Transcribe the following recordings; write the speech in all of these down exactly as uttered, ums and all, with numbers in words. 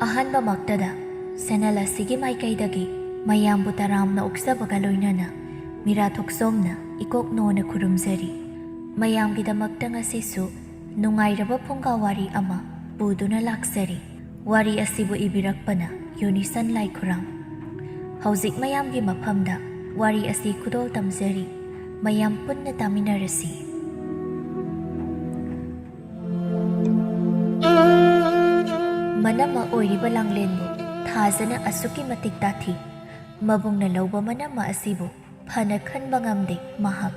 ꯑꯍꯥꯟꯕꯃꯛꯇꯗ ꯁꯦꯅꯦꯜ ꯑꯁꯤꯒꯤ ꯃꯥꯏꯀꯩꯗꯒꯤ ꯃꯌꯥꯝꯕꯨ ꯇꯔꯥꯝꯅ ꯑꯣꯛꯆꯕꯒ ꯂꯣꯏꯅꯅ ꯃꯤꯔꯥ ꯊꯣꯛꯆꯣꯝꯅ ꯏꯀꯣꯛ ꯅꯣꯅ ꯈꯨꯔꯨꯝꯖꯔꯤ꯫ ꯃꯌꯥꯝꯒꯤꯗꯃꯛꯇ ꯉꯁꯤꯁꯨ ꯅꯨꯡꯉꯥꯏꯔꯕ ꯐꯨꯡꯒꯥ ꯋꯥꯔꯤ ꯑꯃ ꯄꯨꯗꯨꯅ ꯂꯥꯛꯆꯔꯤ꯫ ꯋꯥꯔꯤ ꯑꯁꯤꯕꯨ ꯏꯕꯤꯔꯛꯄꯅ ꯌꯨꯅꯤꯁꯟ ꯂꯥꯏꯈꯨꯔꯥꯝ꯫ ꯍꯧꯖꯤꯛ ꯃꯌꯥꯝꯒꯤ ꯃꯐꯝꯗ ꯋꯥꯔꯤ ꯑꯁꯤ ꯈꯨꯗꯣꯜ ꯇꯝꯖꯔꯤ꯫ ꯃꯌꯥꯝ ꯄꯨꯟꯅ ꯇꯥꯃꯤꯟꯅꯔꯁꯤ꯫ ꯃꯅꯝꯃ ꯑꯣꯏꯔꯤꯕ ꯂꯥꯡꯂꯦꯟꯕꯨ ꯊꯥꯖꯅ ꯑꯁꯨꯛꯀꯤ ꯃꯇꯤꯛ ꯇꯥꯊꯤ꯫ ꯃꯕꯨꯡꯅ ꯂꯧꯕ ꯃꯅꯝꯃ ꯑꯁꯤꯕꯨ ꯐꯅ ꯈꯟꯕ ꯉꯝꯗꯦ ꯃꯍꯥꯛ꯫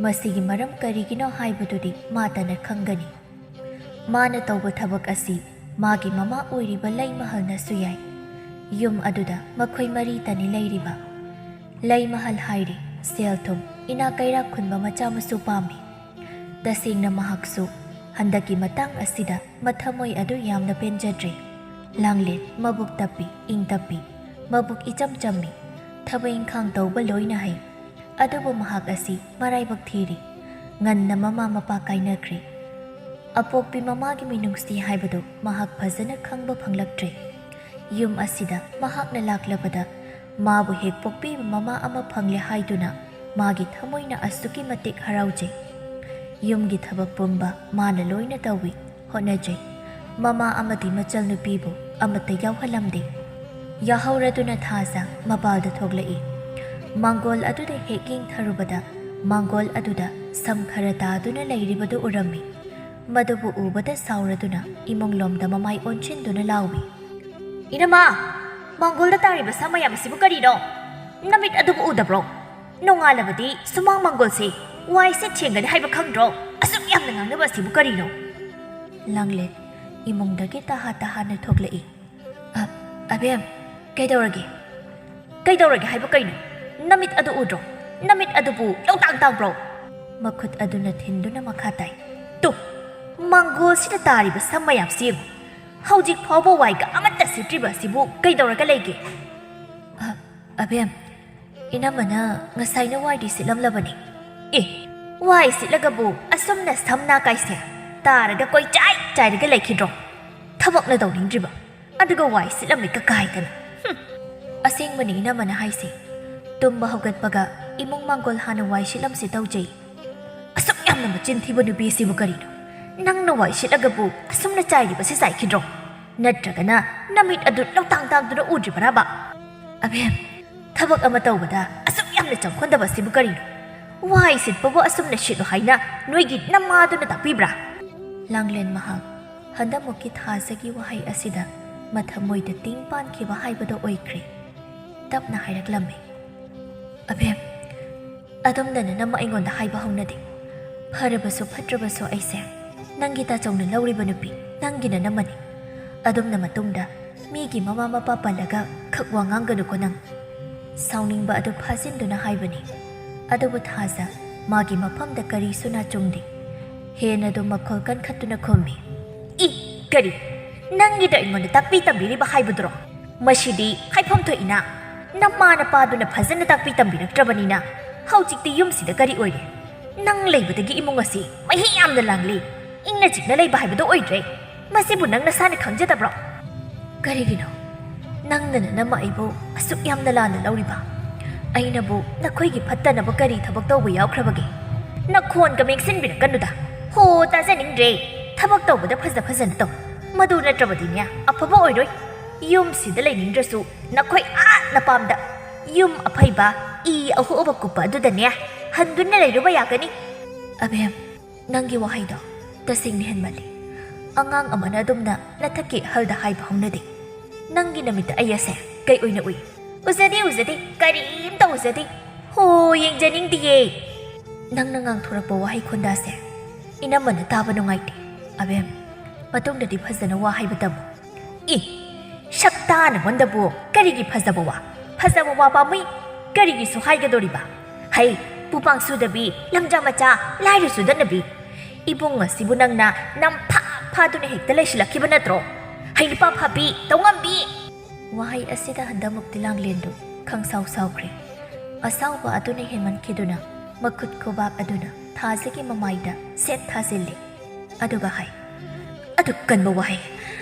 ꯃꯁꯤꯒꯤ ꯃꯔꯝ ꯀꯔꯤꯒꯤꯅꯣ ꯍꯥꯏꯕꯗꯨꯗꯤ ꯃꯥꯇꯅ ꯈꯪꯒꯅꯤ꯫ ꯃꯥꯅ ꯇꯧꯕ ꯊꯕꯛ ꯑꯁꯤ ꯃꯥꯒꯤ ꯃꯃꯥ ꯑꯣꯏꯔꯤꯕ ꯂꯩꯃꯍꯜꯅꯁꯨ ꯌꯥꯏ꯫ ꯌꯨꯝ ꯑꯗꯨꯗ ꯃꯈꯣꯏ ꯃꯔꯤꯇꯅꯤ ꯂꯩꯔꯤꯕ꯫ ꯂꯩꯃꯍꯜ ꯍꯥꯏꯔꯦ ꯁꯦꯜ ꯊꯨꯝ, ꯏꯅꯥꯛ ꯀꯩꯔꯥꯛ ꯈꯨꯟꯕ ꯃꯆꯥ ꯃꯁꯨ ꯄꯥꯝꯃꯤ꯫ ꯇꯁꯦꯡꯅ ꯃꯍꯥꯛꯁꯨ ꯍꯟꯗꯛꯀꯤ ꯃꯇꯥꯡ ꯑꯁꯤꯗ ꯃꯊꯃꯣꯏ ꯑꯗꯨ ꯌꯥꯝꯅ ꯄꯦꯟꯖꯗ꯭ꯔꯦ꯫ ꯂꯥꯡꯂꯦꯟ ꯃꯕꯨꯛ ꯇꯞꯄꯤ, ꯏꯪ ꯇꯞꯄꯤ, ꯃꯕꯨꯛ ꯏꯆꯝ ꯆꯝꯃꯤ, ꯊꯕꯛ ꯏꯪꯈꯥꯡ ꯇꯧꯕ ꯂꯣꯏꯅ ꯍꯩ꯫ ꯑꯗꯨꯕꯨ ꯃꯍꯥꯛ ꯑꯁꯤ ꯃꯔꯥꯏꯕꯛ ꯊꯤꯔꯤ꯫ ꯉꯟꯅ ꯃꯃꯥ ꯃꯄꯥ ꯀꯥꯏꯅꯈ꯭ꯔꯦ꯫ ꯑꯄꯣꯛꯄꯤ ꯃꯃꯥꯒꯤ ꯃꯤꯅꯨꯡꯁꯤ ꯍꯥꯏꯕꯗꯨ ꯃꯍꯥꯛ ꯐꯖꯅ ꯈꯪꯕ ꯐꯪꯂꯛꯇ꯭ꯔꯦ꯫ ꯌꯨꯝ ꯑꯁꯤꯗ ꯃꯍꯥꯛꯅ ꯂꯥꯛꯂꯕꯗ ꯃꯥꯕꯨ ꯍꯦꯛ ꯄꯣꯛꯄꯤꯕ ꯃꯃꯥ ꯑꯃ ꯐꯪꯂꯦ ꯍꯥꯏꯗꯨꯅ ꯃꯥꯒꯤ ꯊꯃꯣꯏꯅ ꯑꯁꯨꯛꯀꯤ ꯃꯇꯤꯛ ꯍꯔꯥꯎꯖꯩ꯫ ꯌꯨꯝꯒꯤ ꯊꯕꯛ ꯄꯨꯝꯕ ꯃꯥꯅ ꯂꯣꯏꯅ ꯇꯧꯏ, ꯍꯣꯠꯅꯖꯩ꯫ ꯃꯃꯥ ꯑꯃꯗꯤ ꯃꯆꯜꯅꯨꯄꯤꯕꯨ ꯑꯃꯠꯇ ꯌꯥꯎꯍꯜꯂꯝꯗꯦ꯫ ꯌꯥꯍꯧꯔꯗꯨꯅ ꯊꯥꯖ ꯃꯄꯥꯜꯗ ꯊꯣꯛꯂꯛꯏ꯫ ꯃꯥꯡꯒꯣꯜ ꯑꯗꯨꯗ ꯍꯦꯛ ꯌꯦꯡꯊꯔꯨꯕꯗ ꯃꯥꯡꯒꯣꯜ ꯑꯗꯨꯗ ꯁꯝ ꯈꯔ ꯇꯥꯗꯨꯅ ꯂꯩꯔꯤꯕꯗꯨ ꯎꯔꯝꯃꯤ꯫ ꯃꯗꯨꯕꯨ ꯎꯕꯗ ꯁꯥꯎꯔꯗꯨꯅ ꯏꯃꯨꯡꯂꯣꯝꯗ ꯃꯃꯥꯏ ꯑꯣꯟꯁꯤꯟꯗꯨꯅ ꯂꯥꯎꯏ꯫ "ꯏꯅꯝꯃ, ꯃꯥꯡꯒꯣꯜꯗ ꯇꯥꯔꯤꯕ ꯁꯝ ꯃꯌꯥꯝ ꯑꯁꯤꯕꯨ ꯀꯔꯤꯅꯣ? ꯅꯃꯤꯠ ꯑꯗꯨꯕꯨ ꯎꯗꯕ꯭ꯔꯣ? ꯅꯣꯡꯉꯥꯜꯂꯕꯗꯤ ꯁꯨꯃꯥꯡ ꯃꯥꯡꯒꯣꯜꯁꯦ ꯋꯥꯏ ꯁꯤꯠ ꯁꯦꯡꯒꯅꯤ ꯍꯥꯏꯕ ꯈꯪꯗ꯭ꯔꯣ? ꯑꯁꯨꯛ ꯌꯥꯝꯅ ꯉꯥꯡꯅꯕ ꯑꯁꯤꯕꯨ ꯀꯔꯤꯅꯣ?" ꯂꯥꯡꯂꯦꯟ ꯏꯃꯨꯡꯗꯒꯤ ꯇꯍꯥ ꯇꯍꯥꯅ ꯊꯣꯛꯂꯛꯏ꯫ "ꯑ, ꯑꯕꯦꯝ, ꯀꯩꯗꯧꯔꯒꯦ? ꯀꯩꯗꯧꯔꯒꯦ ꯍꯥꯏꯕ ꯀꯩꯅꯣ? ꯅꯃꯤꯠ ꯑꯗꯨ ꯎꯗ꯭ꯔꯣ? ꯅꯃꯤꯠ ꯑꯗꯨꯕꯨ ꯂꯧꯇꯥꯡ ꯇꯥꯡꯕ꯭ꯔꯣ?" ꯃꯈꯨꯠ ꯑꯗꯨꯅ ꯊꯤꯟꯗꯨꯅ ꯃꯈꯥ ꯇꯥꯏ꯫ "ꯇꯨ, ꯃꯥꯡꯒꯣꯜꯁꯤꯗ ꯇꯥꯔꯤꯕ ꯁꯝ ꯃꯌꯥꯝꯁꯤ ꯌꯦꯡꯉꯨ꯫ ꯍꯧꯖꯤꯛ ꯐꯥꯎꯕ ꯋꯥꯏꯒ ꯑꯃꯠꯇ ꯁꯤꯠꯇ꯭ꯔꯤꯕ ꯑꯁꯤꯕꯨ ꯀꯩꯗꯧꯔꯒ ꯂꯩꯒꯦ?" "ꯑ, ꯑꯕꯦꯝ, ꯏꯅꯝꯃꯅ ꯉꯁꯥꯏꯅ ꯋꯥꯏꯗꯤ ꯁꯤꯠꯂꯝꯂꯕꯅꯤ꯫" "ꯑꯦ, ꯋꯥꯏ ꯁꯤꯠꯂꯒꯕꯨ ꯑꯁꯨꯝꯅ ꯁꯝ ꯅꯥ ꯀꯥꯏꯁꯦ ꯇꯥꯔꯒ ꯀꯣꯏꯆꯥꯏ ꯆꯥꯏꯔꯒ ꯂꯩꯈꯤꯗ꯭ꯔꯣ? ꯊꯕꯛꯅ ꯇꯧꯅꯤꯡꯗ꯭ꯔꯤꯕ, ꯑꯗꯨꯒ ꯋꯥꯏ ꯁꯤꯠꯂꯝꯃꯤ ꯀꯀꯥꯏꯗꯅ꯫ ꯍꯨꯝ, ꯑꯁꯦꯡꯕꯅꯤ ꯏꯅꯝꯃꯅ ꯍꯥꯏꯁꯦ꯫ ꯇꯨꯝꯕ ꯍꯧꯒꯠꯄꯒ ꯏꯃꯨꯡ ꯃꯥꯡꯒꯣꯜ ꯍꯥꯟꯅ ꯋꯥꯏ ꯁꯤꯠꯂꯝꯁꯤ ꯇꯧꯖꯩ꯫ ꯑꯁꯨꯛ ꯌꯥꯝꯅ ꯃꯆꯤꯟ ꯊꯤꯕ ꯅꯨꯄꯤꯁꯤꯕꯨ ꯀꯔꯤꯅꯣ? ꯅꯪꯅ ꯋꯥꯏ ꯁꯤꯠꯂꯒꯕꯨ ꯑꯁꯨꯝꯅ ꯆꯥꯏꯔꯤꯕꯁꯤ ꯆꯥꯏꯈꯤꯗ꯭ꯔꯣ? ꯅꯠꯇ꯭ꯔꯒꯅ ꯅꯃꯤꯠ ꯑꯗꯨ ꯂꯧꯇꯥꯡ ꯇꯥꯡꯗꯨꯅ ꯎꯗ꯭ꯔꯤꯕꯔꯕ? ꯑꯕꯦꯝ, ꯊꯕꯛ ꯑꯃ ꯇꯧꯕꯗ ꯑꯁꯨꯛ ꯌꯥꯝꯅ ꯆꯪꯈꯣꯟꯗꯕꯁꯤꯕꯨ ꯀꯔꯤꯅꯣ? ꯋꯥꯏ ꯁꯤꯠꯄꯕꯨ ꯑꯁꯨꯝꯅ ꯁꯤꯠꯂꯨ ꯍꯥꯏꯅ ꯅꯣꯏꯒꯤ ꯅꯃꯥꯗꯨꯅ ꯇꯥꯛꯄꯤꯕ꯭ꯔꯥ? ꯂꯥꯡꯂꯦꯟ ꯃꯍꯥꯛ ꯍꯟꯗꯛꯃꯨꯛꯀꯤ ꯊꯥꯖꯒꯤ ꯋꯥꯍꯩ ꯑꯁꯤꯗ ꯃꯊꯃꯣꯏꯗ ꯇꯤꯡ ꯄꯥꯟꯈꯤꯕ ꯍꯥꯏꯕꯗꯣ ꯑꯣꯏꯈ꯭ꯔꯦ꯫ ꯇꯞꯅ ꯍꯥꯏꯔꯛꯂꯝꯃꯤ, ꯑꯕꯦꯝ, ꯑꯗꯣꯝꯅ ꯅꯅꯝꯃ ꯑꯩꯉꯣꯟꯗ ꯍꯥꯏꯕ ꯍꯧꯅꯗꯦ꯫ ꯐꯔꯕꯁꯨ ꯐꯠꯇ꯭ꯔꯕꯁꯨ ꯑꯩꯁꯦ ꯅꯪꯒꯤ ꯇꯥꯆꯧꯅ ꯂꯧꯔꯤꯕ ꯅꯨꯄꯤ, ꯅꯪꯒꯤ ꯅꯅꯝꯃꯅꯤ꯫ ꯑꯗꯣꯝꯅ ꯃꯇꯨꯡꯗ ꯃꯤꯒꯤ ꯃꯃꯥ ꯃꯄꯥ ꯄꯜꯂꯒ ꯈꯛ ꯋꯥ ꯉꯥꯡꯒꯅꯨꯀꯣ ꯅꯪ꯫ ꯁꯥꯎꯅꯤꯡꯕ ꯑꯗꯨ ꯐꯥꯖꯤꯟꯗꯨꯅ ꯍꯥꯏꯕꯅꯤ꯫ ꯑꯗꯨꯕꯨ ꯊꯥꯖ ꯃꯥꯒꯤ ꯃꯐꯝꯗ ꯀꯔꯤꯁꯨ ꯅꯥꯆꯨꯡꯗꯦ꯫ ꯍꯦꯟꯅꯗꯨ ꯃꯈꯣꯜ ꯀꯟꯈꯠꯇꯨꯅ ꯈꯨꯝꯃꯤ, ꯏ! ꯀꯔꯤ? ꯅꯪꯒꯤꯗ ꯑꯩꯉꯣꯟꯗ ꯇꯥꯛꯄꯤ ꯇꯝꯕꯤꯔꯤꯕ ꯍꯥꯏꯕꯗꯨꯔꯣ? ꯃꯁꯤꯗꯤ ꯍꯥꯏꯐꯝ ꯊꯣꯛꯏꯅ꯫ ꯅꯃꯥ ꯅꯄꯥꯗꯨꯅ ꯐꯖꯅ ꯇꯥꯛꯄꯤ ꯇꯝꯕꯤꯔꯛꯇ꯭ꯔꯕꯅꯤꯅ ꯍꯧꯖꯤꯛꯇꯤ ꯌꯨꯝꯁꯤꯗ ꯀꯔꯤ ꯑꯣꯏꯔꯦ? ꯅꯪ ꯂꯩꯕꯗꯒꯤ ꯏꯃꯨꯡ ꯑꯁꯤ ꯃꯍꯤ ꯌꯥꯝꯅ ꯂꯥꯡꯂꯤ꯫ ꯏꯪꯅ ꯆꯤꯛꯅ ꯂꯩꯕ ꯍꯥꯏꯕꯗꯣ ꯑꯣꯏꯗ꯭ꯔꯦ꯫ ꯃꯁꯤꯕꯨ ꯅꯪ ꯅꯁꯥꯅ ꯈꯪꯖꯗꯕ꯭ꯔꯣ? ꯀꯔꯤꯒꯤꯅꯣ ꯅꯪꯅ ꯅꯅꯝꯃ ꯑꯩꯕꯨ ꯑꯁꯨꯛ ꯌꯥꯝꯅ ꯂꯥꯟꯅ ꯂꯧꯔꯤꯕ? ꯑꯩꯅꯕꯨ ꯅꯈꯣꯏꯒꯤ ꯐꯠꯇꯅꯕ ꯀꯔꯤ ꯊꯕꯛ ꯇꯧꯕ ꯌꯥꯎꯈ꯭ꯔꯕꯒꯦ? ꯅꯈꯣꯟꯒ ꯃꯦꯛꯁꯤꯟꯕꯤꯔꯛꯀꯅꯨꯗ꯫ ꯍꯣ, ꯇꯥꯖꯅꯤꯡꯗ꯭ꯔꯦ꯫ ꯊꯕꯛ ꯇꯧꯕꯗ ꯐꯖ ꯐꯖꯅ ꯇꯧ꯫ ꯃꯗꯨ ꯅꯠꯇ꯭ꯔꯕꯗꯤꯅꯦ, ꯑꯐꯕ ꯑꯣꯏꯔꯣꯏ꯫ ꯌꯨꯝꯁꯤꯗ ꯂꯩꯅꯤꯡꯗ꯭ꯔꯁꯨ ꯅꯈꯣꯏ ꯑꯥ ꯅꯄꯥꯝꯗ ꯌꯨꯝ ꯑꯐꯩꯕ, ꯏ ꯑꯍꯨꯕ ꯀꯨꯞꯄ ꯑꯗꯨꯗꯅꯦ ꯍꯟꯗꯨꯅ ꯂꯩꯔꯨꯕ ꯌꯥꯒꯅꯤ꯫ ꯑꯕꯦꯝ, ꯅꯪꯒꯤ ꯋꯥꯍꯩꯗꯣ ꯇꯁꯦꯡꯅ ꯍꯦꯟꯃꯜꯂꯤ꯫ ꯑꯉꯥꯡ ꯑꯃꯅ ꯑꯗꯨꯝꯅ ꯅꯊꯛꯀꯤ ꯑꯍꯜꯗ ꯍꯥꯏꯕ ꯍꯧꯅꯗꯦ꯫ ꯅꯪꯒꯤ ꯅꯃꯤꯠꯇ ꯑꯩ ꯑꯁꯦ ꯀꯩ ꯑꯣꯏꯅ ꯎꯏ? ꯎꯖꯗꯦ, ꯎꯖꯗꯦ, ꯀꯔꯤꯝꯇ ꯎꯖꯗꯦ꯫ ꯍꯣ, ꯌꯦꯡꯖꯅꯤꯡꯗꯤꯌꯦ꯫ ꯅꯪꯅ ꯉꯥꯡꯊꯣꯔꯛꯄ ꯋꯥꯍꯩ ꯈꯣꯟꯗꯥꯁꯦ ꯏꯅꯝꯃꯅ ꯇꯥꯕ ꯅꯨꯡꯉꯥꯏꯇꯦ꯫ ꯑꯕꯦꯝ, ꯃꯇꯨꯡꯗꯗꯤ ꯐꯖꯅ ꯋꯥ ꯍꯥꯏꯕ ꯇꯝꯃꯨ꯫ ꯏ! ꯁꯛꯇꯥ ꯅꯉꯣꯟꯗꯕꯨ ꯀꯔꯤꯒꯤ ꯐꯖꯕ ꯋꯥ? ꯐꯖꯕ ꯋꯥ ꯄꯥꯝꯃꯨꯏ꯫ ꯀꯔꯤꯒꯤꯁꯨ ꯍꯥꯏꯒꯗꯧꯔꯤꯕ? ꯍꯩ, ꯄꯨꯄꯥꯡ ꯁꯨꯗꯕꯤ, ꯂꯝꯖꯥ ꯃꯆꯥ, ꯂꯥꯏꯔ ꯆꯨꯗꯅꯕꯤ꯫ ꯏꯕꯨꯡ ꯑꯁꯤꯕꯨ ꯅꯪꯅ ꯅꯝꯐꯥ ꯐꯥꯗꯨꯅ ꯍꯦꯛꯇ ꯂꯩꯁꯤꯜꯂꯛꯈꯤꯕ ꯅꯠꯇ꯭ꯔꯣ? ꯍꯩ ꯅꯨꯄꯥ ꯐꯥꯕꯤ, ꯇꯧꯉꯝꯕꯤ! ꯋꯥꯍꯩ ꯑꯁꯤꯗ ꯍꯟꯗꯃꯨꯛꯇꯤ ꯂꯥꯡꯂꯦꯟꯗꯨ ꯈꯪꯁꯥꯎ ꯁꯥꯎꯈ꯭ꯔꯦ꯫ ꯑꯁꯥꯎꯕ ꯑꯗꯨꯅ ꯍꯦꯟꯃꯟꯈꯤꯗꯨꯅ ꯃꯈꯨꯠ ꯈꯨꯕꯥꯛ ꯑꯗꯨꯅ ꯊꯥꯖꯒꯤ ꯃꯃꯥꯏꯗ ꯁꯦꯠ ꯊꯥꯖꯤꯜꯂꯤ꯫ ꯑꯗꯨꯒ ꯍꯥꯏ, ꯑꯗꯨꯛ ꯀꯟꯕ ꯋꯥꯍꯩ!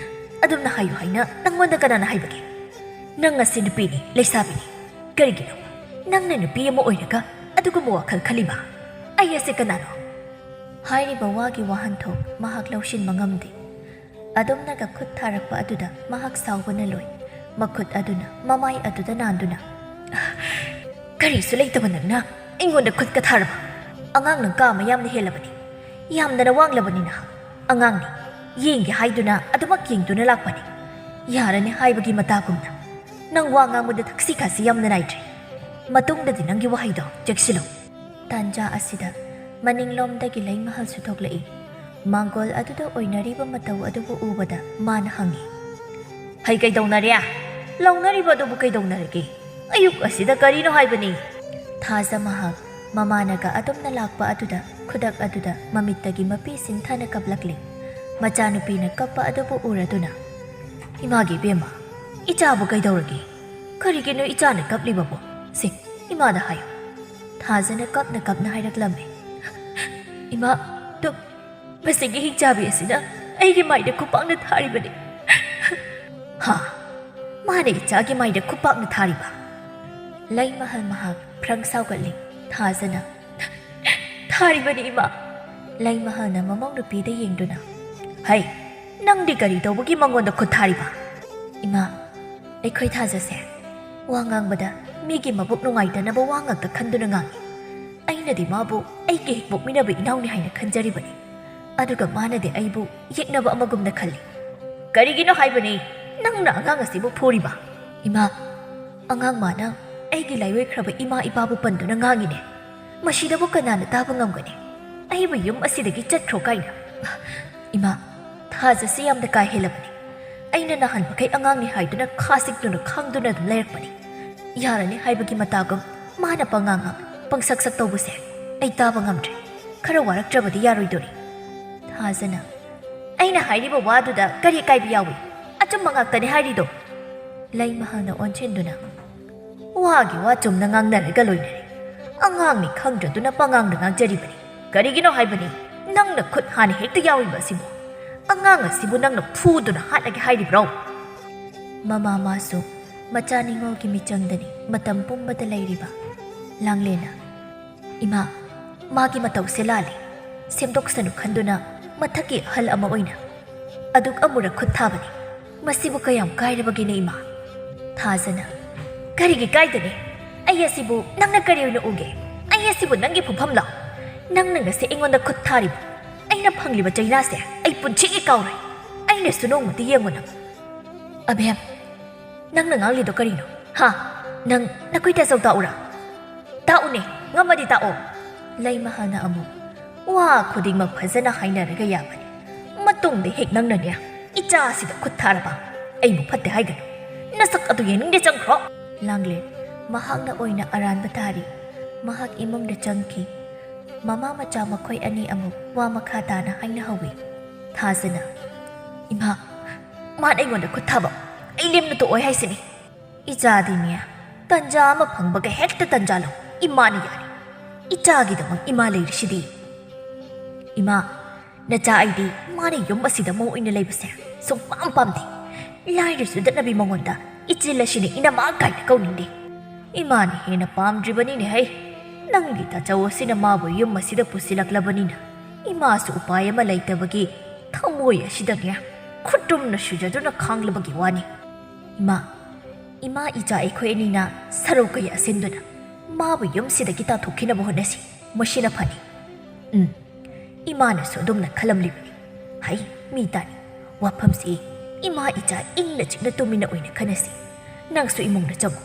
ꯑꯗꯨꯝꯅ ꯍꯥꯏꯌꯨ ꯍꯥꯏꯅ ꯅꯪꯉꯣꯟꯗ ꯀꯅꯥꯅ ꯍꯥꯏꯕꯒꯦ? ꯅꯪ ꯑꯁꯤ ꯅꯨꯄꯤꯅꯤ, ꯂꯩꯁꯥꯕꯤꯅꯤ꯫ ꯀꯔꯤꯒꯤꯅꯣ ꯅꯪꯅ ꯅꯨꯄꯤ ꯑꯃ ꯑꯣꯏꯔꯒ ꯑꯗꯨꯒꯨꯝꯕ ꯋꯥꯈꯜ ꯈꯜꯂꯤꯕ? ꯑꯩ ꯑꯁꯤ ꯀꯅꯥꯅꯣ? ꯍꯥꯏꯔꯤꯕ ꯋꯥꯒꯤ ꯋꯥꯍꯟꯊꯣꯛ ꯃꯍꯥꯛ ꯂꯧꯁꯤꯟꯕ ꯉꯝꯗꯦ꯫ ꯑꯗꯨꯝꯅꯒ ꯈꯨꯠ ꯊꯥꯔꯛꯄ ꯑꯗꯨꯗ ꯃꯍꯥꯛ ꯁꯥꯎꯕꯅ ꯂꯣꯏ꯫ ꯃꯈꯨꯠ ꯑꯗꯨꯅ ꯃꯃꯥꯏ ꯑꯗꯨꯗ ꯅꯥꯟꯗꯨꯅ, "ꯀꯔꯤꯁꯨ ꯂꯩꯇꯕ ꯅꯪꯅ ꯑꯩꯉꯣꯟꯗ ꯈꯨꯠꯀ ꯊꯥꯔꯕ? ꯑꯉꯥꯡ ꯅꯪ ꯀꯥ ꯑꯃ ꯌꯥꯝꯅ ꯍꯦꯜꯂꯕꯅꯤ꯫ ꯌꯥꯝꯅ ꯋꯥꯡꯂꯕꯅꯤ ꯅꯍꯥꯛ꯫ ꯑꯉꯥꯡꯅꯤ꯫ ꯌꯦꯡꯒꯦ ꯍꯥꯏꯗꯨꯅ ꯑꯗꯨꯃꯛ ꯌꯦꯡꯗꯨꯅ ꯂꯥꯛꯄꯅꯤ꯫ ꯌꯥꯔꯅꯤ ꯍꯥꯏꯕꯒꯤ ꯃꯇꯥꯒꯨꯝꯅ꯫ ꯅꯪ ꯋꯥ ꯉꯥꯡꯕꯗ ꯊꯛꯁꯤ ꯈꯥꯁꯤ ꯌꯥꯝꯅ ꯅꯥꯏꯗ꯭ꯔꯦ꯫ ꯃꯇꯨꯡꯗꯗꯤ ꯅꯪꯒꯤ ꯋꯥꯍꯩꯗꯣ ꯆꯦꯛꯁꯤꯜꯂꯨ꯫" ꯇꯥꯟꯖꯥ ꯑꯁꯤꯗ ꯃꯅꯤꯡꯂꯣꯝꯗꯒꯤ ꯂꯩꯃꯍꯜꯁꯨ ꯊꯣꯛꯂꯛꯏ꯫ ꯃꯥꯡꯒꯣꯜ ꯑꯗꯨꯗ ꯑꯣꯏꯅꯔꯤꯕ ꯃꯇꯧ ꯑꯗꯨꯕꯨ ꯎꯕꯗ ꯃꯥꯅ ꯍꯪꯉꯤ, "ꯍꯩ ꯀꯩꯗꯧꯅꯔꯦ? ꯂꯧꯅꯔꯤꯕ ꯑꯗꯨꯕꯨ ꯀꯩꯗꯧꯅꯔꯒꯦ? ꯑꯌꯨꯛ ꯑꯁꯤꯗ ꯀꯔꯤꯅꯣ ꯍꯥꯏꯕꯅꯤ?" ꯊꯥꯖ ꯃꯍꯥꯛ ꯃꯃꯥꯅꯒ ꯑꯗꯨꯝꯅ ꯂꯥꯛꯄ ꯑꯗꯨꯗ ꯈꯨꯗꯛ ꯑꯗꯨꯗ ꯃꯃꯤꯠꯇꯒꯤ ꯃꯄꯤ ꯁꯤꯟꯊꯥꯅ ꯀꯞꯂꯛꯂꯤ꯫ ꯃꯆꯥꯅꯨꯄꯤꯅ ꯀꯞꯄ ꯑꯗꯨꯕꯨ ꯎꯔꯗꯨꯅ, "ꯏꯃꯥꯒꯤ ꯏꯕꯦꯝꯃ, ꯏꯆꯥꯕꯨ ꯀꯩꯗꯧꯔꯒꯦ? ꯀꯔꯤꯒꯤꯅꯣ ꯏꯆꯥꯅ ꯀꯞꯂꯤꯕꯕꯨ? ꯁꯦ, ꯏꯃꯥꯗ ꯍꯥꯏꯌꯨ꯫" ꯊꯥꯖꯅ ꯀꯞꯅ ꯀꯞꯅ ꯍꯥꯏꯔꯛꯂꯝꯃꯤ, "ꯏꯃꯥ, ꯇꯨ, ꯃꯁꯤꯒꯤ ꯍꯤꯡꯆꯥꯕꯤ ꯑꯁꯤꯅ ꯑꯩꯒꯤ ꯃꯥꯏꯗ ꯈꯨꯄꯥꯛꯅ ꯊꯥꯔꯤꯕꯅꯤ꯫" "ꯍꯥ? ꯃꯥꯅ ꯏꯆꯥꯒꯤ ꯃꯥꯏꯗ ꯈꯨꯄꯥꯛꯅ ꯊꯥꯔꯤꯕ?" ꯂꯩꯃꯍꯜ ꯃꯍꯥꯛ ꯐ꯭ꯔꯪ ꯁꯥꯎꯒꯠꯂꯤ꯫ ꯊꯥꯖꯅ, "ꯊꯥꯔꯤꯕꯅꯤ, ꯏꯃꯥ꯫" ꯂꯩꯃꯍꯜꯅ ꯃꯃꯧ ꯅꯨꯄꯤꯗ ꯌꯦꯡꯗꯨꯅ, "ꯍꯩ, ꯅꯪꯗꯤ ꯀꯔꯤ ꯇꯧꯕꯒꯤ ꯃꯉꯣꯟꯗ ꯈꯨꯠ ꯊꯥꯔꯤꯕ?" "ꯏꯃꯥ, ꯑꯩꯈꯣꯏ ꯊꯥꯖꯁꯦ ꯋꯥ ꯉꯥꯡꯕꯗ ꯃꯤꯒꯤ ꯃꯕꯨꯛ ꯅꯨꯡꯉꯥꯏꯇꯅꯕ ꯋꯥ ꯉꯥꯛꯇ ꯈꯟꯗꯨꯅ ꯉꯥꯡꯏ꯫ ꯑꯩꯅꯗꯤ ꯃꯥꯕꯨ ꯑꯩꯒꯤ ꯍꯦꯛ ꯄꯣꯛꯃꯤꯟꯅꯕ ꯏꯅꯥꯎꯅꯤ ꯍꯥꯏꯅ ꯈꯟꯖꯔꯤꯕꯅꯤ꯫ ꯑꯗꯨꯒ ꯃꯥꯅꯗꯤ ꯑꯩꯕꯨ ꯌꯦꯛꯅꯕ ꯑꯃꯒꯨꯝꯅ ꯈꯜꯂꯤ꯫" "ꯀꯔꯤꯒꯤꯅꯣ ꯍꯥꯏꯕꯅꯤ ꯅꯪꯅ ꯑꯉꯥꯡ ꯑꯁꯤꯕꯨ ꯐꯨꯔꯤꯕ?" "ꯏꯃꯥ, ꯑꯉꯥꯡ ꯃꯥꯅ ꯑꯩꯒꯤ ꯂꯥꯏꯑꯣꯏꯈ꯭ꯔꯕ ꯏꯃꯥ ꯏꯄꯥꯕꯨ ꯄꯟꯗꯨꯅ ꯉꯥꯡꯉꯤꯅꯦ꯫ ꯃꯁꯤꯗꯕꯨ ꯀꯅꯥꯅ ꯇꯥꯕ ꯉꯝꯒꯅꯤ? ꯑꯩꯕꯨ ꯌꯨꯝ ꯑꯁꯤꯗꯒꯤ ꯆꯠꯈ꯭ꯔꯣ ꯀꯥꯏꯅ꯫ ꯏꯃꯥ, ꯊꯥꯖꯁꯤ ꯌꯥꯝꯅ ꯀꯥ ꯍꯦꯜꯂꯕꯅꯤ꯫ ꯑꯩꯅ ꯅꯍꯥꯟ ꯃꯈꯩ ꯑꯉꯥꯡꯅꯤ ꯍꯥꯏꯗꯨꯅ ꯈꯥꯁꯤꯛꯇꯨꯅ ꯈꯥꯡꯗꯨꯅ ꯑꯗꯨꯝ ꯂꯩꯔꯛꯄꯅꯤ꯫ ꯌꯥꯔꯅꯤ ꯍꯥꯏꯕꯒꯤ ꯃꯇꯥꯒꯨꯝ ꯃꯥꯅ ꯄꯉꯥꯡ ꯉꯥꯡ, ꯄꯪꯁꯛ ꯁꯛ ꯇꯧꯕꯁꯦ ꯑꯩ ꯇꯥꯕ ꯉꯝꯗ꯭ꯔꯦ꯫ ꯈꯔ ꯋꯥꯔꯛꯇ꯭ꯔꯕꯗꯤ ꯌꯥꯔꯣꯏꯗꯣꯔꯤ꯫" ꯊꯥꯖꯅ, "ꯑꯩꯅ ꯍꯥꯏꯔꯤꯕ ꯋꯥꯗꯨꯗ ꯀꯔꯤ ꯑꯀꯥꯏꯕ ꯌꯥꯎꯏ? ꯑꯆꯨꯝꯕ ꯉꯥꯛꯇꯅꯤ ꯍꯥꯏꯔꯤꯗꯣ꯫" ꯂꯩꯃꯍꯜꯅ ꯑꯣꯟꯁꯤꯟꯗꯨꯅ, "ꯋꯥꯒꯤ ꯋꯥ ꯆꯨꯝꯅ ꯉꯥꯡꯅꯔꯒ ꯂꯣꯏꯅꯔꯦ꯫ ꯑꯉꯥꯡꯅꯤ ꯈꯪꯗ꯭ꯔꯗꯨꯅ ꯄꯉꯥꯡꯗ ꯉꯥꯡꯖꯔꯤꯕꯅꯤ꯫ ꯀꯔꯤꯒꯤꯅꯣ ꯍꯥꯏꯕꯅꯤ ꯅꯪꯅ ꯈꯨꯠ ꯍꯥꯟꯅ ꯍꯦꯛꯇ ꯌꯥꯎꯔꯤꯕ ꯑꯁꯤꯕꯨ? ꯑꯉꯥꯡ ꯑꯁꯤꯕꯨ ꯅꯪꯅ ꯐꯨꯗꯨꯅ ꯍꯥꯠꯂꯒꯦ ꯍꯥꯏꯔꯤꯕ꯭ꯔꯣ? ꯃꯃꯥ ꯃꯥꯁꯨ ꯃꯆꯥ ꯅꯤꯉꯣꯜꯒꯤ ꯃꯤꯆꯪꯗꯅꯤ ꯃꯇꯝ ꯄꯨꯝꯕꯗ ꯂꯩꯔꯤꯕ꯫ ꯂꯥꯡꯂꯦꯟꯅ, "ꯏꯃꯥ, ꯃꯥꯒꯤ ꯃꯇꯧꯁꯦ ꯂꯥꯜꯂꯦ꯫ ꯁꯦꯝꯗꯣꯛꯁꯅꯨ ꯈꯟꯗꯨꯅ ꯃꯊꯛꯀꯤ ꯑꯍꯜ ꯑꯃ ꯑꯣꯏꯅ ꯑꯗꯨꯛ ꯑꯃꯨꯔꯛ ꯈꯨꯠ ꯊꯥꯕꯅꯤ꯫ ꯃꯁꯤꯕꯨ ꯀꯌꯥꯝ ꯀꯥꯏꯔꯕꯒꯦꯅꯦ, ꯏꯃꯥ?" ꯊꯥꯖꯅ, "ꯀꯔꯤꯒꯤ ꯀꯥꯏꯗꯅꯤ? ꯑꯩ ꯑꯁꯤꯕꯨ ꯅꯪꯅ ꯀꯔꯤ ꯑꯣꯏꯅ ꯎꯒꯦ? ꯑꯩ ꯑꯁꯤꯕꯨ ꯅꯪꯒꯤ ꯐꯨꯐꯝꯂꯣ? ꯅꯪꯅ ꯉꯁꯤ ꯑꯩꯉꯣꯟꯗ ꯈꯨꯠ ꯊꯥꯔꯤꯕ, ꯑꯩꯅ ꯐꯪꯂꯤꯕ ꯆꯩꯅꯥꯁꯦ ꯑꯩ ꯄꯨꯟꯁꯤꯒꯤ ꯀꯥꯎꯔꯣꯏ꯫ ꯑꯩꯅꯁꯨ ꯅꯣꯡꯃꯗꯤ ꯌꯦꯡꯉꯨ ꯅꯪ꯫" "ꯑꯕꯦꯝ, ꯅꯪꯅ ꯉꯥꯡꯂꯤꯗꯣ ꯀꯔꯤꯅꯣ? ꯍꯥ? ꯅꯪ ꯅꯈꯨꯠ ꯇꯥꯖꯧ ꯇꯥꯛꯎꯔꯥ? ꯇꯥꯛꯎꯅꯦ, ꯉꯝꯃꯗꯤ ꯇꯥꯛꯑꯣ꯫" ꯂꯩꯃꯍꯜꯅ ꯑꯃꯨꯛ, "ꯋꯥ ꯈꯨꯗꯤꯡꯃꯛ ꯐꯖꯅ ꯍꯥꯏꯅꯔꯒ ꯌꯥꯕꯅꯤ꯫ ꯃꯇꯨꯡꯗ ꯍꯦꯛ ꯅꯪꯅꯅꯦ ꯏꯆꯥꯁꯤꯗ ꯈꯨꯠ ꯊꯥꯔꯕ, ꯑꯩꯕꯨ ꯐꯠꯇꯦ ꯍꯥꯏꯒꯅꯨ꯫ ꯅꯁꯛ ꯑꯗꯨ ꯌꯦꯡꯅꯤꯡꯗꯦ, ꯆꯪꯈ꯭ꯔꯣ꯫" ꯂꯥꯡꯂꯦꯟ ꯃꯍꯥꯛꯅ ꯑꯣꯏꯅ ꯑꯔꯥꯟꯕ ꯇꯥꯔꯤ꯫ ꯃꯍꯥꯛ ꯏꯃꯨꯡꯗ ꯆꯪꯈꯤ꯫ ꯃꯃꯥ ꯃꯆꯥ ꯃꯈꯣꯏ ꯑꯅꯤ ꯑꯃꯨꯛ ꯋꯥ ꯃꯈꯥ ꯇꯥꯅ ꯍꯥꯏꯅꯍꯧꯏ꯫ ꯊꯥꯖꯅ, "ꯏꯃꯥ, ꯃꯥꯅ ꯑꯩꯉꯣꯟꯗ ꯈꯨꯠ ꯊꯥꯕ ꯑꯩ ꯂꯦꯝꯅ ꯇꯣꯛꯑꯣꯏ ꯍꯥꯏꯁꯤꯅꯤ꯫ ꯏꯆꯥꯗꯤꯅꯦ, ꯇꯟꯖꯥ ꯑꯃ ꯐꯪꯕꯒ ꯍꯦꯛꯇ ꯇꯟꯖꯥ ꯂꯧ꯫ ꯏꯃꯥꯅ ꯌꯥꯔꯦ꯫ ꯏꯆꯥꯒꯤꯗꯃꯛ ꯏꯃꯥ ꯂꯩꯔꯤꯁꯤꯗꯤ꯫ ꯏꯃꯥ, ꯅꯆꯥ ꯑꯩꯗꯤ ꯃꯥꯅ ꯌꯨꯝ ꯑꯁꯤꯗ ꯃꯧ ꯑꯣꯏꯅ ꯂꯩꯕꯁꯦ ꯁꯨꯡꯄꯥꯝ ꯄꯥꯝꯗꯦ꯫ ꯂꯥꯏꯔꯁꯨ ꯗꯠꯅꯕꯤ ꯃꯉꯣꯟꯗ ꯏꯆꯤꯜ ꯑꯁꯤꯅ ꯏꯅꯃꯥ ꯀꯥꯏꯅ ꯀꯧꯅꯤꯡꯗꯦ꯫ ꯏꯃꯥꯅ ꯍꯦꯟꯅ ꯄꯥꯝꯗ꯭ꯔꯤꯕꯅꯤꯅꯦ ꯍꯩ꯫ ꯅꯪꯒꯤ ꯇꯥꯆꯧ ꯑꯁꯤꯅ ꯃꯥꯕꯨ ꯌꯨꯝ ꯑꯁꯤꯗ ꯄꯨꯁꯤꯜꯂꯛꯂꯕꯅꯤꯅ ꯏꯃꯥꯁꯨ ꯎꯄꯥꯏ ꯑꯃ ꯂꯩꯇꯕꯒꯤ ꯊꯃꯣꯏ ꯑꯁꯤꯗꯅꯦ ꯈꯨꯇꯨꯝꯅ ꯁꯨꯖꯗꯨꯅ ꯈꯥꯡꯂꯕꯒꯤ ꯋꯥꯅꯤ꯫ ꯏꯃꯥ, ꯏꯃꯥ ꯏꯆꯥ ꯑꯩꯈꯣꯏ ꯑꯅꯤꯅ ꯁꯔꯧ ꯀꯌꯥ ꯁꯤꯟꯗꯨꯅ ꯃꯥꯕꯨ ꯌꯨꯝꯁꯤꯗꯒꯤ ꯇꯥꯟꯊꯣꯛꯈꯤꯅꯕ ꯍꯣꯠꯅꯁꯤ꯫ ꯃꯁꯤꯅ ꯐꯅꯤ꯫" ꯎꯝ, ꯏꯃꯥꯅꯁꯨ ꯑꯗꯨꯝꯅ ꯈꯜꯂꯝꯂꯤꯕꯅꯤ꯫ ꯍꯩ, ꯃꯤ ꯇꯥꯅꯤ꯫ ꯋꯥꯐꯝꯁꯤ ꯏꯃꯥ ꯏꯆꯥ ꯏꯪꯅ ꯆꯤꯛꯅ ꯇꯨꯃꯤꯟꯅ ꯑꯣꯏꯅ ꯈꯟꯅꯁꯤ꯫ ꯅꯪꯁꯨ ꯏꯃꯨꯡꯗ ꯆꯪꯉꯨ꯫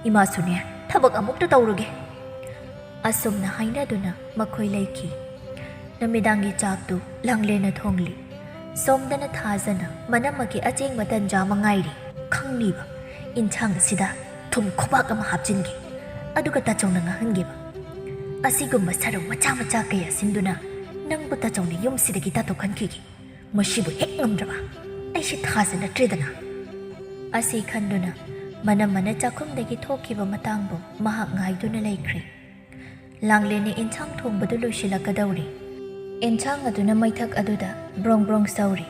ꯏꯃꯥꯁꯨꯅꯦ ꯊꯕꯛ ꯑꯃꯨꯛꯇ ꯇꯧꯔꯨꯒꯦ꯫ ꯑꯁꯨꯝꯅ ꯍꯥꯏꯅꯗꯨꯅ ꯃꯈꯣꯏ ꯂꯩꯈꯤ꯫ ꯅꯨꯃꯤꯗꯥꯡꯒꯤ ꯆꯥꯛꯇꯨ ꯂꯥꯡꯂꯦꯟꯅ ꯊꯣꯡꯂꯤ꯫ ꯁꯣꯝꯗꯅ ꯊꯥꯖꯅ ꯃꯅꯝꯃꯒꯤ ꯑꯆꯦꯡꯕ ꯇꯟꯖꯥ ꯑꯃ ꯉꯥꯏꯔꯤ꯫ ꯈꯪꯂꯤꯕ ꯏꯟꯁꯥꯡ ꯑꯁꯤꯗ ꯊꯨꯝ ꯈꯨꯕꯥꯛ ꯑꯃ ꯍꯥꯞꯆꯤꯟꯒꯦ, ꯑꯗꯨꯒ ꯇꯥꯆꯧꯅ ꯉꯥꯡꯍꯟꯒꯦꯕ꯫ ꯑꯁꯤꯒꯨꯝꯕ ꯁꯔꯧ ꯃꯆꯥ ꯃꯆꯥ ꯀꯌꯥ ꯁꯤꯟꯗꯨꯅ ꯅꯪꯕꯨ ꯇꯥꯆꯧꯅ ꯌꯨꯝꯁꯤꯗꯒꯤ ꯇꯥꯟꯊꯣꯛꯍꯟꯈꯤꯒꯦ꯫ ꯃꯁꯤꯕꯨ ꯍꯦꯛ ꯉꯝꯗ꯭ꯔꯕ ꯑꯩꯁꯦ ꯊꯥꯖꯅꯗ꯭ꯔꯦꯗꯅ꯫ ꯑꯁꯤ ꯈꯟꯗꯨꯅ ꯃꯅꯝꯃꯅ ꯆꯥꯛꯈꯨꯝꯗꯒꯤ ꯊꯣꯛꯈꯤꯕ ꯃꯇꯥꯡꯕꯨ ꯃꯍꯥꯛ ꯉꯥꯏꯗꯨꯅ ꯂꯩꯈ꯭ꯔꯦ꯫ ꯂꯥꯡꯂꯦꯟꯅ ꯏꯟꯁꯥꯡ ꯊꯣꯡꯕꯗꯨ ꯂꯣꯏꯁꯤꯜꯂꯛꯀꯗꯧꯔꯤ꯫ ꯑꯦꯟꯁꯥꯡ ꯑꯗꯨꯅ ꯃꯩꯊꯛ ꯑꯗꯨꯗ ꯕ꯭ꯔꯣꯡ ꯕ꯭ꯔꯣꯡ ꯁꯧꯔꯤ꯫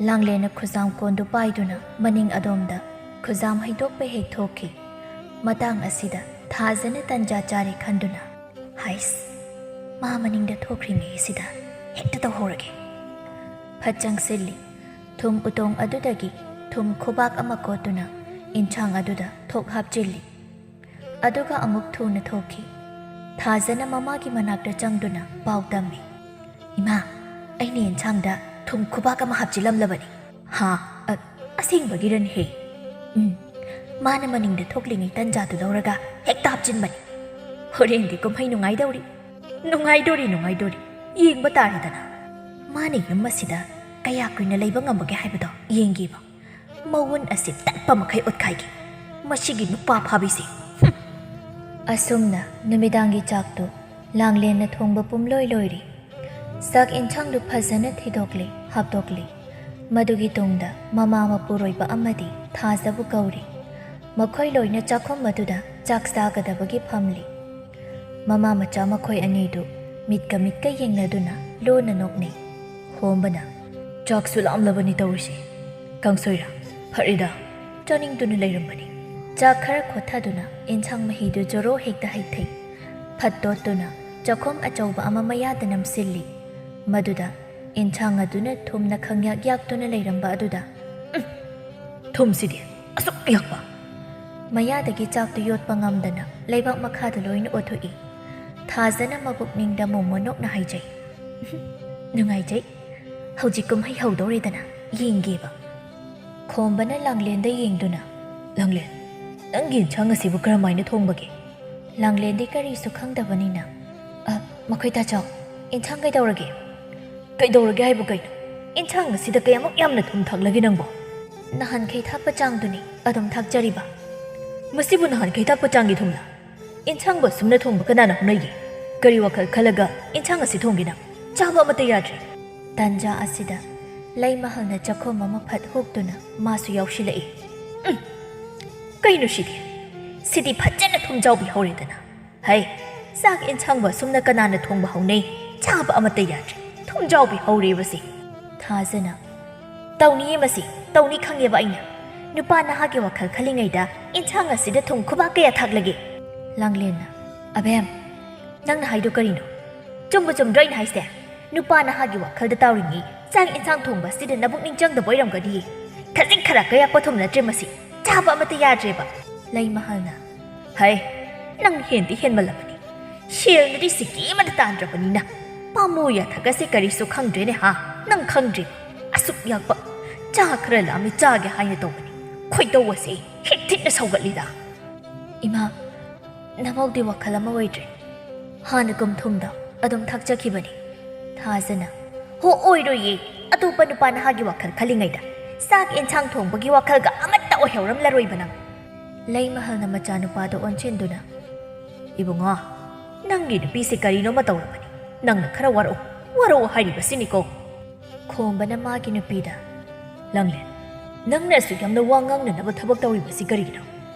ꯂꯥꯡꯂꯦꯟꯅ ꯈꯨꯖꯥꯝ ꯀꯣꯟꯗꯨ ꯄꯥꯏꯗꯨꯅ ꯃꯅꯤꯡ ꯑꯗꯣꯝꯗ ꯈꯨꯖꯥꯝ ꯍꯩꯗꯣꯛꯄ ꯍꯦꯛ ꯊꯣꯛꯈꯤ꯫ ꯃꯇꯥꯡ ꯑꯁꯤꯗ ꯊꯥꯖꯅ ꯇꯟꯖꯥ ꯆꯥꯔꯦ ꯈꯟꯗꯨꯅ, "ꯍꯥꯏꯁ, ꯃꯥ ꯃꯅꯤꯡꯗ ꯊꯣꯛꯈ꯭ꯔꯤꯉꯩꯁꯤꯗ ꯍꯦꯛꯇ ꯇꯧꯍꯧꯔꯒꯦ"꯫ ꯐꯠ ꯆꯪꯁꯤꯜꯂꯤ꯫ ꯊꯨꯝ ꯎꯇꯣꯡ ꯑꯗꯨꯗꯒꯤ ꯊꯨꯝ ꯈꯨꯕꯥꯛ ꯑꯃ ꯀꯣꯠꯇꯨꯅ ꯏꯟꯁꯥꯡ ꯑꯗꯨꯗ ꯊꯣꯛ ꯍꯥꯞꯆꯤꯜꯂꯤ꯫ ꯑꯗꯨꯒ ꯑꯃꯨꯛ ꯊꯨꯅ ꯊꯣꯛꯈꯤ꯫ ꯊꯥꯖꯅ ꯃꯃꯥꯒꯤ ꯃꯅꯥꯛꯇ ꯆꯪꯗꯨꯅ ꯄꯥꯎ ꯇꯝꯃꯤ꯫ "ꯏꯃꯥ, ꯑꯩꯅ ꯏꯟꯁꯥꯡꯗ ꯊꯨꯝ ꯈꯨꯕꯥꯛ ꯑꯃ ꯍꯥꯞꯆꯤꯜꯂꯝꯂꯕꯅꯤ"꯫ "ꯍꯥ? ꯑ, ꯑꯁꯦꯡꯕꯒꯤꯔꯅꯦꯍꯦ?" "ꯎꯝ, ꯃꯥꯅ ꯃꯅꯤꯡꯗ ꯊꯣꯛꯂꯤꯉꯩ ꯇꯟꯖꯥꯗꯨ ꯂꯧꯔꯒ ꯍꯦꯛꯇ ꯍꯥꯞꯆꯤꯟꯕꯅꯤ꯫ ꯍꯣꯔꯦꯟꯗꯤ ꯀꯨꯝꯍꯩ ꯅꯨꯡꯉꯥꯏꯗꯧꯔꯤ꯫ ꯅꯨꯡꯉꯥꯏꯗꯧꯔꯤ, ꯅꯨꯡꯉꯥꯏꯗꯧꯔꯤ꯫ ꯌꯦꯡꯕ ꯇꯥꯔꯦꯗꯅ꯫ ꯃꯥꯅ ꯌꯨꯝ ꯑꯁꯤꯗ ꯀꯌꯥ ꯀꯨꯏꯅ ꯂꯩꯕ ꯉꯝꯕꯒꯦ ꯍꯥꯏꯕꯗꯣ ꯌꯦꯡꯒꯦꯕ꯫ ꯃꯋꯨꯟ ꯑꯁꯤ ꯇꯠꯄ ꯃꯈꯩ ꯑꯣꯠꯈꯥꯏꯒꯦ꯫ ꯃꯁꯤꯒꯤ ꯅꯨꯄꯥ ꯐꯥꯕꯤꯁꯦ꯫ ꯍꯨꯝ!" ꯑꯁꯨꯝꯅ ꯅꯨꯃꯤꯗꯥꯡꯒꯤ ꯆꯥꯛꯇꯨ ꯂꯥꯡꯂꯦꯟꯅ ꯊꯣꯡꯕ ꯄꯨꯝꯂꯣꯏ ꯂꯣꯏꯔꯤ꯫ ꯆꯥꯛ ꯏꯟꯁꯥꯡꯗꯨ ꯐꯖꯅ ꯊꯤꯗꯣꯛꯂꯦ, ꯍꯥꯞꯇꯣꯛꯂꯦ꯫ ꯃꯗꯨꯒꯤ ꯇꯨꯡꯗ ꯃꯃꯥ ꯃꯄꯨꯔꯣꯏꯕ ꯑꯃꯗꯤ ꯊꯥꯖꯕꯨ ꯀꯧꯔꯤ꯫ ꯃꯈꯣꯏ ꯂꯣꯏꯅ ꯆꯥꯛꯈꯨꯝ ꯑꯗꯨꯗ ꯆꯥꯛ ꯆꯥꯒꯗꯕꯒꯤ ꯐꯝꯂꯤ꯫ ꯃꯃꯥ ꯃꯆꯥ ꯃꯈꯣꯏ ꯑꯅꯤꯗꯨ ꯃꯤꯠꯀ ꯃꯤꯠꯀ ꯌꯦꯡꯅꯗꯨꯅ ꯂꯣꯟꯅ ꯅꯣꯛꯅꯩ꯫ ꯈꯣꯝꯕꯅ, "ꯆꯥꯛꯁꯨ ꯂꯥꯝꯂꯕꯅꯤ ꯇꯧꯔꯤꯁꯦ꯫ ꯀꯥꯡꯁꯣꯏꯔꯥ? ꯐꯔꯦꯗ, ꯆꯥꯅꯤꯡꯗꯨꯅ ꯂꯩꯔꯝꯕꯅꯤ"꯫ ꯆꯥꯛ ꯈꯔ ꯈꯣꯠꯊꯗꯨꯅ ꯏꯟꯁꯥꯡ ꯃꯍꯤꯗꯨ ꯖꯣꯔꯣ ꯍꯦꯛꯇ ꯍꯩꯊꯩ꯫ ꯐꯠ ꯇꯣꯠꯇꯨꯅ ꯆꯥꯛꯈꯨꯝ ꯑꯆꯧꯕ ꯑꯃ ꯃꯌꯥꯗ ꯅꯝꯁꯤꯜꯂꯤ꯫ ꯃꯗꯨꯗ ꯏꯟꯁꯥꯡ ꯑꯗꯨꯅ ꯊꯨꯝꯅ ꯈꯪꯌꯥꯛ ꯌꯥꯛꯇꯨꯅ ꯂꯩꯔꯝꯕ ꯑꯗꯨꯗ, "ꯎꯝ, ꯊꯨꯝꯁꯤꯗꯤ ꯑꯁꯨꯛ ꯌꯥꯛꯄ!" ꯃꯌꯥꯗꯒꯤ ꯆꯥꯛꯇꯨ ꯌꯣꯠꯄ ꯉꯝꯗꯅ ꯂꯩꯕꯥꯛ ꯃꯈꯥꯗ ꯂꯣꯏꯅ ꯑꯣꯊꯣꯛꯏ꯫ ꯊꯥꯖꯅ ꯃꯕꯨꯛꯅꯤꯡꯗ ꯃꯣꯃꯣꯟ ꯅꯣꯛꯅ ꯍꯥꯏꯖꯩ, "ꯅꯨꯡꯉꯥꯏꯖꯩ꯫ ꯍꯧꯖꯤꯛ ꯀꯨꯝꯍꯩ ꯍꯧꯗꯧꯔꯦꯗꯅ, ꯌꯦꯡꯒꯦꯕ"꯫ ꯈꯣꯝꯕꯅ ꯂꯥꯡꯂꯦꯟꯗ ꯌꯦꯡꯗꯨꯅ, "ꯂꯥꯡꯂꯦꯟ, ꯅꯪꯒꯤ ꯏꯟꯁꯥꯡ ꯑꯁꯤꯕꯨ ꯀꯔꯝꯍꯥꯏꯅ ꯊꯣꯡꯕꯒꯦ?" ꯂꯥꯡꯂꯦꯟꯗꯤ ꯀꯔꯤꯁꯨ ꯈꯪꯗꯕꯅꯤꯅ, "ꯑ, ꯃꯈꯣꯏ ꯇꯥꯆꯧ, ꯏꯟꯁꯥꯡ ꯀꯩꯗꯧꯔꯒꯦ?" "ꯀꯩꯗꯧꯔꯒꯦ ꯍꯥꯏꯕꯨ ꯀꯩꯅꯣ? ꯏꯟꯁꯥꯡ ꯑꯁꯤꯗ ꯀꯌꯥꯃꯨꯛ ꯌꯥꯝꯅ ꯊꯨꯝ ꯊꯥꯛꯂꯒꯦ ꯅꯪꯕꯣ?" "ꯅꯍꯥꯟꯈꯩ ꯊꯥꯛꯄ ꯆꯥꯡꯗꯨꯅꯤ ꯑꯗꯨꯝ ꯊꯥꯛꯆꯔꯤꯕ"꯫ "ꯃꯁꯤꯕꯨ ꯅꯍꯥꯟꯈꯩ ꯊꯥꯛꯄ ꯆꯥꯡꯒꯤ ꯊꯨꯝꯂ? ꯏꯟꯁꯥꯡꯕꯨ ꯑꯁꯨꯝꯅ ꯊꯣꯡꯕ ꯀꯅꯥꯅ ꯍꯧꯅꯩꯒꯦ? ꯀꯔꯤ ꯋꯥꯈꯜ ꯈꯜꯂꯒ ꯏꯟꯁꯥꯡ ꯑꯁꯤ ꯊꯣꯡꯒꯦ ꯅꯪ? ꯆꯥꯕ ꯑꯃꯠꯇ ꯌꯥꯗ꯭ꯔꯦ"꯫ ꯇꯟꯖꯥ ꯑꯁꯤꯗ ꯂꯩꯃꯍꯜꯅ ꯆꯥꯛꯈꯨꯝ ꯑꯃ ꯐꯠ ꯍꯨꯛꯇꯨꯅ ꯃꯥꯁꯨ ꯌꯥꯎꯁꯤꯜꯂꯛꯏ꯫ "ꯎꯝ, ꯀꯩꯅꯣ ꯁꯤꯗꯤ? ꯁꯤꯗꯤ ꯐꯖꯅ ꯊꯨꯝ ꯆꯥꯎꯕꯤ ꯍꯧꯔꯦꯗꯅ꯫ ꯍꯩ, ꯆꯥꯛ ꯏꯟꯁꯥꯡꯕꯨ ꯑꯁꯨꯝꯅ ꯀꯅꯥꯅ ꯊꯣꯡꯕ ꯍꯧꯅꯩ? ꯆꯥꯕ ꯑꯃꯠꯇ ꯌꯥꯗ꯭ꯔꯦ꯫ ꯊꯨꯝꯖꯥꯎꯕꯤ ꯍꯧꯔꯦꯕꯁꯤ꯫ ꯊꯥꯖꯅ, "ꯇꯧꯅꯤꯌꯦ ꯃꯁꯤ, ꯇꯧꯅꯤ ꯈꯪꯉꯦꯕ ꯑꯩꯅ꯫ ꯅꯨꯄꯥ ꯅꯍꯥꯒꯤ ꯋꯥꯈꯜ ꯈꯜꯂꯤꯉꯩꯗ ꯏꯟꯁꯥꯡ ꯑꯁꯤꯗ ꯊꯨꯝ ꯈꯨꯕꯥꯛ ꯀꯌꯥ ꯊꯥꯛꯂꯒꯦ?" ꯂꯥꯡꯂꯦꯟꯅ, "ꯑꯕꯦꯝ, ꯅꯪꯅ ꯍꯥꯏꯗꯣ ꯀꯔꯤꯅꯣ? ꯆꯨꯝꯕ ꯆꯨꯝꯗ꯭ꯔꯣ ꯑꯩꯅ ꯍꯥꯏꯁꯦ? ꯅꯨꯄꯥ ꯅꯍꯥꯒꯤ ꯋꯥꯈꯜꯗ ꯇꯥꯎꯔꯤꯉꯩ ꯆꯥꯛ ꯏꯟꯁꯥꯡ ꯊꯣꯡꯕ ꯑꯁꯤꯗ ꯅꯕꯨꯛꯅꯤꯡ ꯆꯪꯗꯕ ꯑꯣꯏꯔꯝꯒꯅꯤꯌꯦ꯫ ꯈꯖꯤꯛ ꯈꯔ ꯀꯌꯥ ꯄꯣꯠꯊꯨꯝ ꯅꯠꯇ꯭ꯔꯦ ꯃꯁꯤ꯫ ꯆꯥꯕ ꯑꯃꯠꯇ ꯌꯥꯗ꯭ꯔꯦꯕ꯫" ꯂꯩꯃꯍꯜꯅ, "ꯍꯩ, ꯅꯪ ꯍꯦꯟꯗꯤ ꯍꯦꯟꯃꯜꯂꯕꯅꯤ꯫ ꯁꯦꯜꯅꯗꯤ ꯁꯤꯀꯤ ꯑꯃꯠꯇ ꯇꯥꯟꯗ꯭ꯔꯕꯅꯤꯅ꯫ ꯄꯥꯝꯃꯨ ꯌꯥꯊꯛ ꯑꯁꯤ ꯀꯔꯤꯁꯨ ꯈꯪꯗ꯭ꯔꯦꯅꯦ ꯍꯥ? ꯅꯪ ꯈꯪꯗ꯭ꯔꯤ꯫ ꯑꯁꯨꯛ ꯌꯥꯛꯄ꯫ ꯆꯥ ꯈꯔ ꯂꯥꯝꯃꯤ ꯆꯥꯒꯦ ꯍꯥꯏꯅ ꯇꯧꯕꯅꯤ꯫ ꯈꯣꯏꯗꯧ ꯑꯁꯦ ꯍꯦꯛ ꯊꯤꯠꯅ ꯁꯧꯒꯠꯂꯤꯗ꯫" "ꯏꯃꯥ, ꯅꯃꯧꯗꯤ ꯋꯥꯈꯜ ꯑꯃ ꯑꯣꯏꯗ꯭ꯔꯦ꯫ ꯍꯥꯟꯅꯒꯨꯝ ꯊꯨꯝꯗ ꯑꯗꯨꯝ ꯊꯛꯆꯈꯤꯕꯅꯤ꯫" ꯊꯥꯖꯅ, "ꯍꯣ, ꯑꯣꯏꯔꯣꯏꯌꯦ꯫ ꯑꯇꯣꯞꯄ ꯅꯨꯄꯥ ꯅꯍꯥꯒꯤ ꯋꯥꯈꯜ ꯈꯜꯂꯤꯉꯩꯗ ꯆꯥꯛ ꯏꯟꯁꯥꯡ ꯊꯣꯡꯕꯒꯤ ꯋꯥꯈꯜꯒ ꯑꯃꯠꯇ ꯑꯣꯏꯍꯧꯔꯝꯂꯔꯣꯏꯕ ꯅꯪ꯫" ꯂꯩꯃꯍꯜꯅ ꯃꯆꯥꯅꯨꯄꯥꯗ ꯑꯣꯟꯁꯤꯟꯗꯨꯅ, "ꯏꯕꯨꯡꯉꯣ, ꯅꯪꯒꯤ ꯅꯨꯄꯤꯁꯦ ꯀꯔꯤꯅꯣꯃ ꯇꯧꯔꯕꯅꯤ꯫ ꯅꯪꯅ ꯈꯔ ꯋꯥꯔꯛꯎ, ꯋꯥꯔꯛꯎ ꯍꯥꯏꯔꯤꯕꯁꯤꯅꯤꯀꯣ꯫" ꯈꯣꯝꯕꯅ ꯃꯥꯒꯤ ꯅꯨꯄꯤꯗ, "ꯂꯥꯡꯂꯦꯟ, ꯅꯪꯅ ꯑꯁꯨꯛ ꯌꯥꯝꯅ ꯋꯥ ꯉꯥꯡꯅꯅꯕ ꯊꯕꯛ ꯇꯧꯔꯤꯕꯁꯤ ꯀꯔꯤꯒꯤꯅꯣ?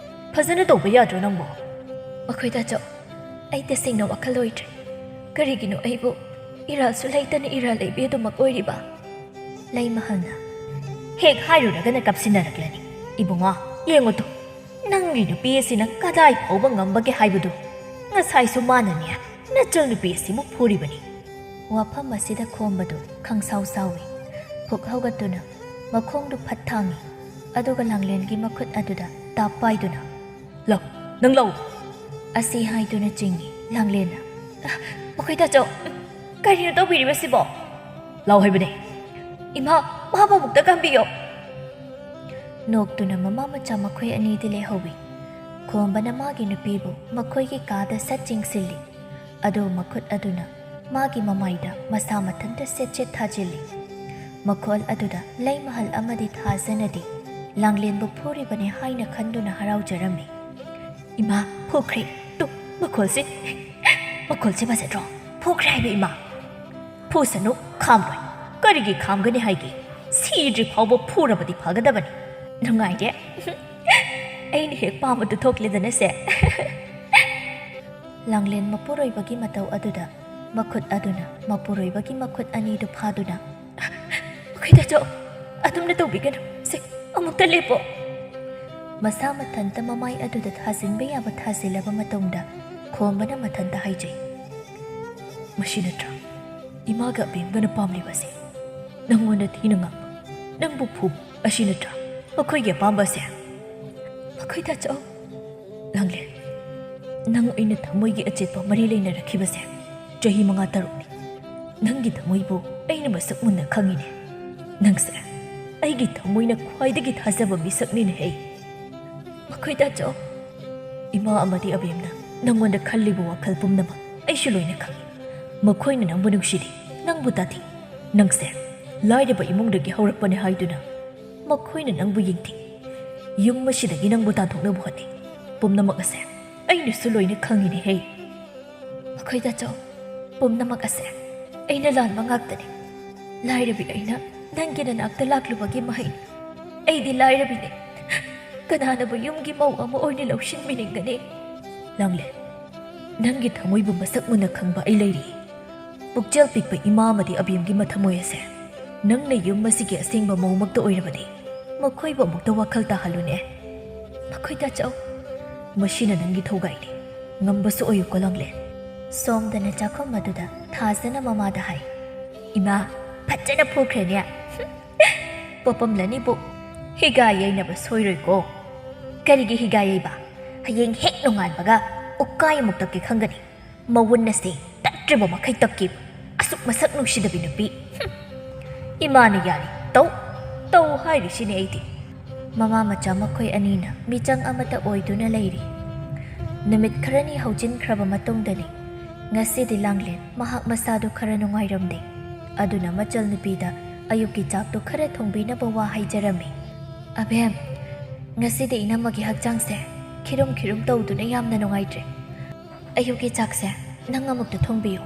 ꯐꯖꯅ ꯇꯧꯕ ꯌꯥꯗ꯭ꯔꯣ ꯅꯪꯕꯣ?" "ꯃꯈꯣꯏ ꯇꯥꯆꯧ, ꯑꯩ ꯇꯁꯦꯡꯅ ꯋꯥꯈꯜ ꯑꯣꯏꯗ꯭ꯔꯦ꯫ ꯀꯔꯤꯒꯤꯅꯣ ꯑꯩꯕꯨ ꯏꯔꯥꯜꯁꯨ ꯂꯩꯇꯅ ꯏꯔꯥꯜ ꯂꯩꯕꯤ ꯑꯗꯨꯃꯛ ꯑꯣꯏꯔꯤꯕ?" ꯂꯩꯃꯍꯜꯅ, "ꯍꯦꯛ ꯍꯥꯏꯔꯨꯔꯒꯅ ꯀꯞꯁꯤꯟꯅꯔꯛꯂꯅꯤ꯫ ꯏꯕꯨꯡꯉꯣ, ꯌꯦꯡꯉꯨ ꯇꯨ, ꯅꯪꯒꯤ ꯅꯨꯄꯤ ꯑꯁꯤꯅ ꯀꯗꯥꯏ ꯐꯥꯎꯕ ꯉꯝꯕꯒꯦ ꯍꯥꯏꯕꯗꯨ꯫ ꯉꯁꯥꯏꯁꯨ ꯃꯥꯅꯅꯦ ꯅꯆꯜ ꯅꯨꯄꯤ ꯑꯁꯤꯕꯨ ꯐꯨꯔꯤꯕꯅꯤ꯫" ꯋꯥꯐꯝ ꯑꯁꯤꯗ ꯈꯣꯝꯕꯗꯨ ꯈꯪꯁꯥꯎ ꯁꯥꯎꯏ꯫ ꯐꯨꯛ ꯍꯧꯒꯠꯇꯨꯅ ꯃꯈꯣꯡꯗꯨ ꯐꯠ ꯊꯥꯡꯏ꯫ ꯑꯗꯨꯒ ꯂꯥꯡꯂꯦꯟꯒꯤ ꯃꯈꯨꯠ ꯑꯗꯨꯗ ꯇꯥꯞ ꯄꯥꯏꯗꯨꯅ, "ꯂꯥꯎ, ꯅꯪ ꯂꯥꯎ!" ꯑꯁꯤ ꯍꯥꯏꯗꯨꯅ ꯆꯤꯡꯏ ꯂꯥꯡꯂꯦꯟꯅ꯫ "ꯑ, ꯃꯈꯣꯏ ꯇꯥꯆꯧ, ꯀꯔꯤꯅꯣ ꯇꯧꯕꯤꯔꯤꯕꯁꯤꯕꯣ?" "ꯂꯥꯎ ꯍꯥꯏꯕꯅꯦ꯫" "ꯏꯃꯥ, ꯃꯥꯕꯨ ꯑꯃꯨꯛꯇ ꯀꯟꯕꯤꯌꯣ꯫" ꯅꯣꯛꯇꯨꯅ ꯃꯃꯥ ꯃꯆꯥ ꯃꯈꯣꯏ ꯑꯅꯤꯗꯤ ꯂꯩꯍꯧꯏ꯫ ꯈꯣꯝꯕꯅ ꯃꯥꯒꯤ ꯅꯨꯄꯤꯕꯨ ꯃꯈꯣꯏꯒꯤ ꯀꯥꯗ ꯁꯠ ꯆꯤꯡꯁꯤꯜꯂꯤ꯫ ꯑꯗꯨ ꯃꯈꯨꯠ ꯑꯗꯨꯅ ꯃꯥꯒꯤ ꯃꯃꯥꯏꯗ ꯃꯁꯥ ꯃꯊꯟꯇ ꯁꯦꯠ ꯁꯦꯠ ꯊꯥꯖꯤꯜꯂꯤ꯫ ꯃꯈꯣꯜ ꯑꯗꯨꯗ ꯂꯩꯃꯍꯜ ꯑꯃꯗꯤ ꯊꯥꯖꯅꯗꯤ ꯂꯥꯡꯂꯦꯟꯕꯨ ꯐꯨꯔꯤꯕꯅꯤ ꯍꯥꯏꯅ ꯈꯟꯗꯨꯅ ꯍꯔꯥꯎꯖꯔꯝꯃꯤ꯫ "ꯏꯃꯥ, ꯐꯨꯈ꯭ꯔꯦ꯫ ꯇꯨ, ꯃꯈꯣꯜꯁꯦ, ꯃꯈꯣꯜꯁꯦ ꯐꯖꯗ꯭ꯔꯣ? ꯐꯨꯈ꯭ꯔꯦ ꯍꯥꯏꯕ ꯏꯃꯥ꯫" "ꯐꯨꯁꯅꯨ, ꯈꯥꯝꯂꯣꯏ꯫ ꯀꯔꯤꯒꯤ ꯈꯥꯝꯒꯅꯤ ꯍꯥꯏꯒꯦ? ꯁꯤꯗ꯭ꯔꯤ ꯐꯥꯎꯕ ꯐꯨꯔꯕꯗꯤ ꯐꯒꯗꯕꯅꯤ꯫ ꯅꯨꯡꯉꯥꯏꯔꯦ꯫ ꯑꯩꯅ ꯍꯦꯛ ꯄꯥꯝꯕꯗꯨ ꯊꯣꯛꯂꯦꯗꯅ ꯁꯦ꯫" ꯂꯥꯡꯂꯦꯟ ꯃꯄꯨꯔꯣꯏꯕꯒꯤ ꯃꯇꯧ ꯑꯗꯨꯗ ꯃꯈꯨꯠ ꯑꯗꯨꯅ ꯃꯄꯨꯔꯣꯏꯕꯒꯤ ꯃꯈꯨꯠ ꯑꯅꯤꯗꯨ ꯐꯥꯗꯨꯅ, "ꯃꯈꯣꯏꯗ ꯆꯠꯂꯣ, ꯑꯗꯨꯝꯅ ꯇꯧꯕꯤꯒꯅꯨ, ꯁꯦ, ꯑꯃꯨꯛꯇ ꯂꯦꯞꯄꯣ꯫" ꯃꯁꯥ ꯃꯊꯟꯇ ꯃꯃꯥꯏ ꯑꯗꯨꯗ ꯊꯥꯖꯤꯟꯕ ꯌꯥꯕ ꯊꯥꯖꯤꯜꯂꯕ ꯃꯇꯨꯡꯗ ꯈꯣꯝꯕꯅ ꯃꯊꯟꯇ ꯍꯥꯏꯖꯩ, "ꯃꯁꯤ ꯅꯠꯇ꯭ꯔꯥ ꯏꯃꯥꯒ ꯑꯕꯦꯝꯒꯅ ꯄꯥꯝꯂꯤꯕꯁꯦ? ꯅꯪꯉꯣꯟꯗ ꯊꯤꯅ ꯉꯥꯡꯕ, ꯅꯪꯕꯨ ꯐꯨꯕ, ꯑꯁꯤ ꯅꯠꯇ꯭ꯔꯥ ꯃꯈꯣꯏꯒꯤ ꯑꯄꯥꯝꯕꯁꯦ?" "ꯃꯈꯣꯏꯗ ꯆꯠꯂꯣ꯫" "ꯂꯥꯡꯂꯦꯟ, ꯅꯪ ꯑꯩꯅ ꯊꯃꯣꯏꯒꯤ ꯑꯆꯦꯠꯄ ꯃꯔꯤ ꯂꯩꯅꯔꯛꯈꯤꯕꯁꯦ ꯆꯍꯤ ꯃꯉꯥ ꯇꯔꯨꯛꯅꯤ꯫ ꯅꯪꯒꯤ ꯊꯃꯣꯏꯕꯨ ꯑꯩꯅ ꯃꯁꯛ ꯃꯨꯟꯅ ꯈꯪꯉꯤꯅꯦ꯫ ꯅꯪꯁꯦ ꯑꯩꯒꯤ ꯊꯃꯣꯏꯅ ꯈ꯭ꯋꯥꯏꯗꯒꯤ ꯊꯥꯖꯕ ꯃꯤꯁꯛꯅꯤꯅꯦ ꯍꯦ꯫" "ꯃꯈꯣꯏꯗ ꯆꯠꯂꯣ꯫" "ꯏꯃꯥ ꯑꯃꯗꯤ ꯑꯕꯦꯝꯅ ꯅꯪꯉꯣꯟꯗ ꯈꯜꯂꯤꯕ ꯋꯥꯈꯜ ꯄꯨꯝꯅꯃꯛ ꯑꯩꯁꯨ ꯂꯣꯏꯅ ꯈꯪꯏ꯫ ꯃꯈꯣꯏꯅ ꯅꯪꯕꯨ ꯅꯨꯡꯁꯤꯗꯦ, ꯅꯪꯕꯨ ꯇꯥꯊꯤ꯫ ꯅꯪꯁꯦ ꯂꯥꯏꯔꯕ ꯏꯃꯨꯡꯗꯒꯤ ꯍꯧꯔꯛꯄꯅꯦ ꯍꯥꯏꯗꯨꯅ ꯃꯈꯣꯏꯅ ꯅꯪꯕꯨ ꯌꯦꯡꯊꯤ꯫ ꯌꯨꯝ ꯑꯁꯤꯗꯒꯤ ꯅꯪꯕꯨ ꯇꯥꯟꯊꯣꯛꯅꯕ ꯍꯣꯠꯅꯩ꯫ ꯄꯨꯝꯅꯃꯛ ꯑꯁꯦ ꯑꯩꯅꯁꯨ ꯂꯣꯏꯅ ꯈꯪꯉꯤꯅꯦ ꯍꯦ꯫" "ꯃꯈꯣꯏꯗ ꯆꯠꯂꯣ, ꯄꯨꯝꯅꯃꯛ ꯑꯁꯦ ꯑꯩꯅ ꯂꯥꯟꯕ ꯉꯥꯛꯇꯅꯤ꯫ ꯂꯥꯏꯔꯕꯤ ꯑꯩꯅ ꯅꯪꯒꯤ ꯅꯅꯥꯛꯇ ꯂꯥꯛꯂꯨꯕꯒꯤ ꯃꯍꯩꯅꯤ꯫ ꯑꯩꯗꯤ ꯂꯥꯏꯔꯕꯤꯅꯤ꯫ ꯀꯅꯥꯅꯕꯨ ꯌꯨꯝꯒꯤ ꯃꯧ ꯑꯃ ꯑꯣꯏꯅ ꯂꯧꯁꯤꯟꯕꯤꯅꯤꯡꯒꯅꯤ?" "ꯂꯥꯡꯂꯦꯟ, ꯅꯪꯒꯤ ꯊꯃꯣꯏꯕꯨ ꯃꯁꯛ ꯃꯨꯟꯅ ꯈꯪꯕ ꯑꯩ ꯂꯩꯔꯤ꯫ ꯄꯨꯛꯆꯦꯜ ꯄꯤꯛꯄ ꯏꯃꯥ ꯑꯃꯗꯤ ꯑꯕꯦꯝꯒꯤ ꯃꯊꯃꯣꯏ ꯑꯁꯦ ꯅꯪꯅ ꯌꯨꯝ ꯑꯁꯤꯒꯤ ꯑꯁꯦꯡꯕ ꯃꯧꯃꯛꯇ ꯑꯣꯏꯔꯕꯗꯤ ꯃꯈꯣꯏꯕꯨ ꯑꯃꯨꯛꯇ ꯋꯥꯈꯜ ꯇꯥꯍꯜꯂꯨꯅꯦ꯫" "ꯃꯈꯣꯏꯗ ꯆꯠꯂꯣ꯫" "ꯃꯁꯤꯅ ꯅꯪꯒꯤ ꯊꯧꯒꯥꯏꯅꯤ꯫ ꯉꯝꯕꯁꯨ ꯑꯣꯏꯌꯨꯀꯣ, ꯂꯥꯡꯂꯦꯟ꯫" ꯁꯣꯝꯗꯅ ꯆꯥꯛꯈꯨꯝ ꯑꯗꯨꯗ ꯊꯥꯖꯅ ꯃꯃꯥꯗ ꯍꯥꯏ, "ꯏꯃꯥ, ꯐꯖꯅ ꯐꯨꯈ꯭ꯔꯦꯅꯦ꯫ ꯄꯣꯄꯝꯂꯅꯤꯕꯨ ꯍꯤꯒꯥ ꯌꯩꯅꯕ ꯁꯣꯏꯔꯣꯏꯀꯣ꯫" "ꯀꯔꯤꯒꯤ ꯍꯤꯒꯥ ꯌꯩꯕ? ꯍꯌꯦꯡ ꯍꯦꯛ ꯅꯣꯡꯉꯥꯟꯕꯒ ꯎꯛꯀꯥꯏ ꯑꯃꯨꯛ ꯇꯛꯀꯦ ꯈꯪꯒꯅꯤ꯫ ꯃꯋꯨꯟ ꯑꯁꯦ ꯇꯠꯇ꯭ꯔꯤꯕ ꯃꯈꯩ ꯇꯛꯀꯦ꯫ ꯑꯁꯨꯛ ꯃꯁꯛ ꯅꯨꯡꯁꯤꯗꯕꯤ ꯅꯨꯄꯤ꯫ ꯍꯨꯝ꯫ ꯏꯃꯥꯅ ꯌꯥꯔꯤ, ꯇꯧ, ꯇꯧ ꯍꯥꯏꯔꯤꯁꯤꯅꯤ ꯑꯩꯗꯤ꯫" ꯃꯃꯥ ꯃꯆꯥ ꯃꯈꯣꯏ ꯑꯅꯤꯅ ꯃꯤꯆꯪ ꯑꯃꯠꯇ ꯑꯣꯏꯗꯨꯅ ꯂꯩꯔꯤ꯫ ꯅꯨꯃꯤꯠ ꯈꯔꯅꯤ ꯍꯧꯖꯤꯟꯈ꯭ꯔꯕ ꯃꯇꯨꯡꯗꯅꯤ ꯉꯁꯤꯗꯤ ꯂꯥꯡꯂꯦꯟ ꯃꯍꯥꯛ ꯃꯁꯥꯗꯨ ꯈꯔ ꯅꯨꯡꯉꯥꯏꯔꯝꯗꯦ꯫ ꯑꯗꯨꯅ ꯃꯆꯜꯅꯨꯄꯤꯗ ꯑꯌꯨꯛꯀꯤ ꯆꯥꯛꯇꯨ ꯈꯔ ꯊꯣꯡꯕꯤꯅꯕ ꯋꯥ ꯍꯥꯏꯖꯔꯝꯃꯤ꯫ "ꯑꯕꯦꯝ, ꯉꯁꯤꯗꯤ ꯏꯅꯝꯃꯒꯤ ꯍꯛꯆꯥꯡꯁꯦ ꯈꯤꯔꯨꯝ ꯈꯤꯔꯨꯝ ꯇꯧꯗꯨꯅ ꯌꯥꯝꯅ ꯅꯨꯡꯉꯥꯏꯇ꯭ꯔꯦ꯫ ꯑꯌꯨꯛꯀꯤ ꯆꯥꯛꯁꯦ ꯅꯪ ꯑꯃꯨꯛꯇ ꯊꯣꯡꯕꯤꯌꯨ꯫"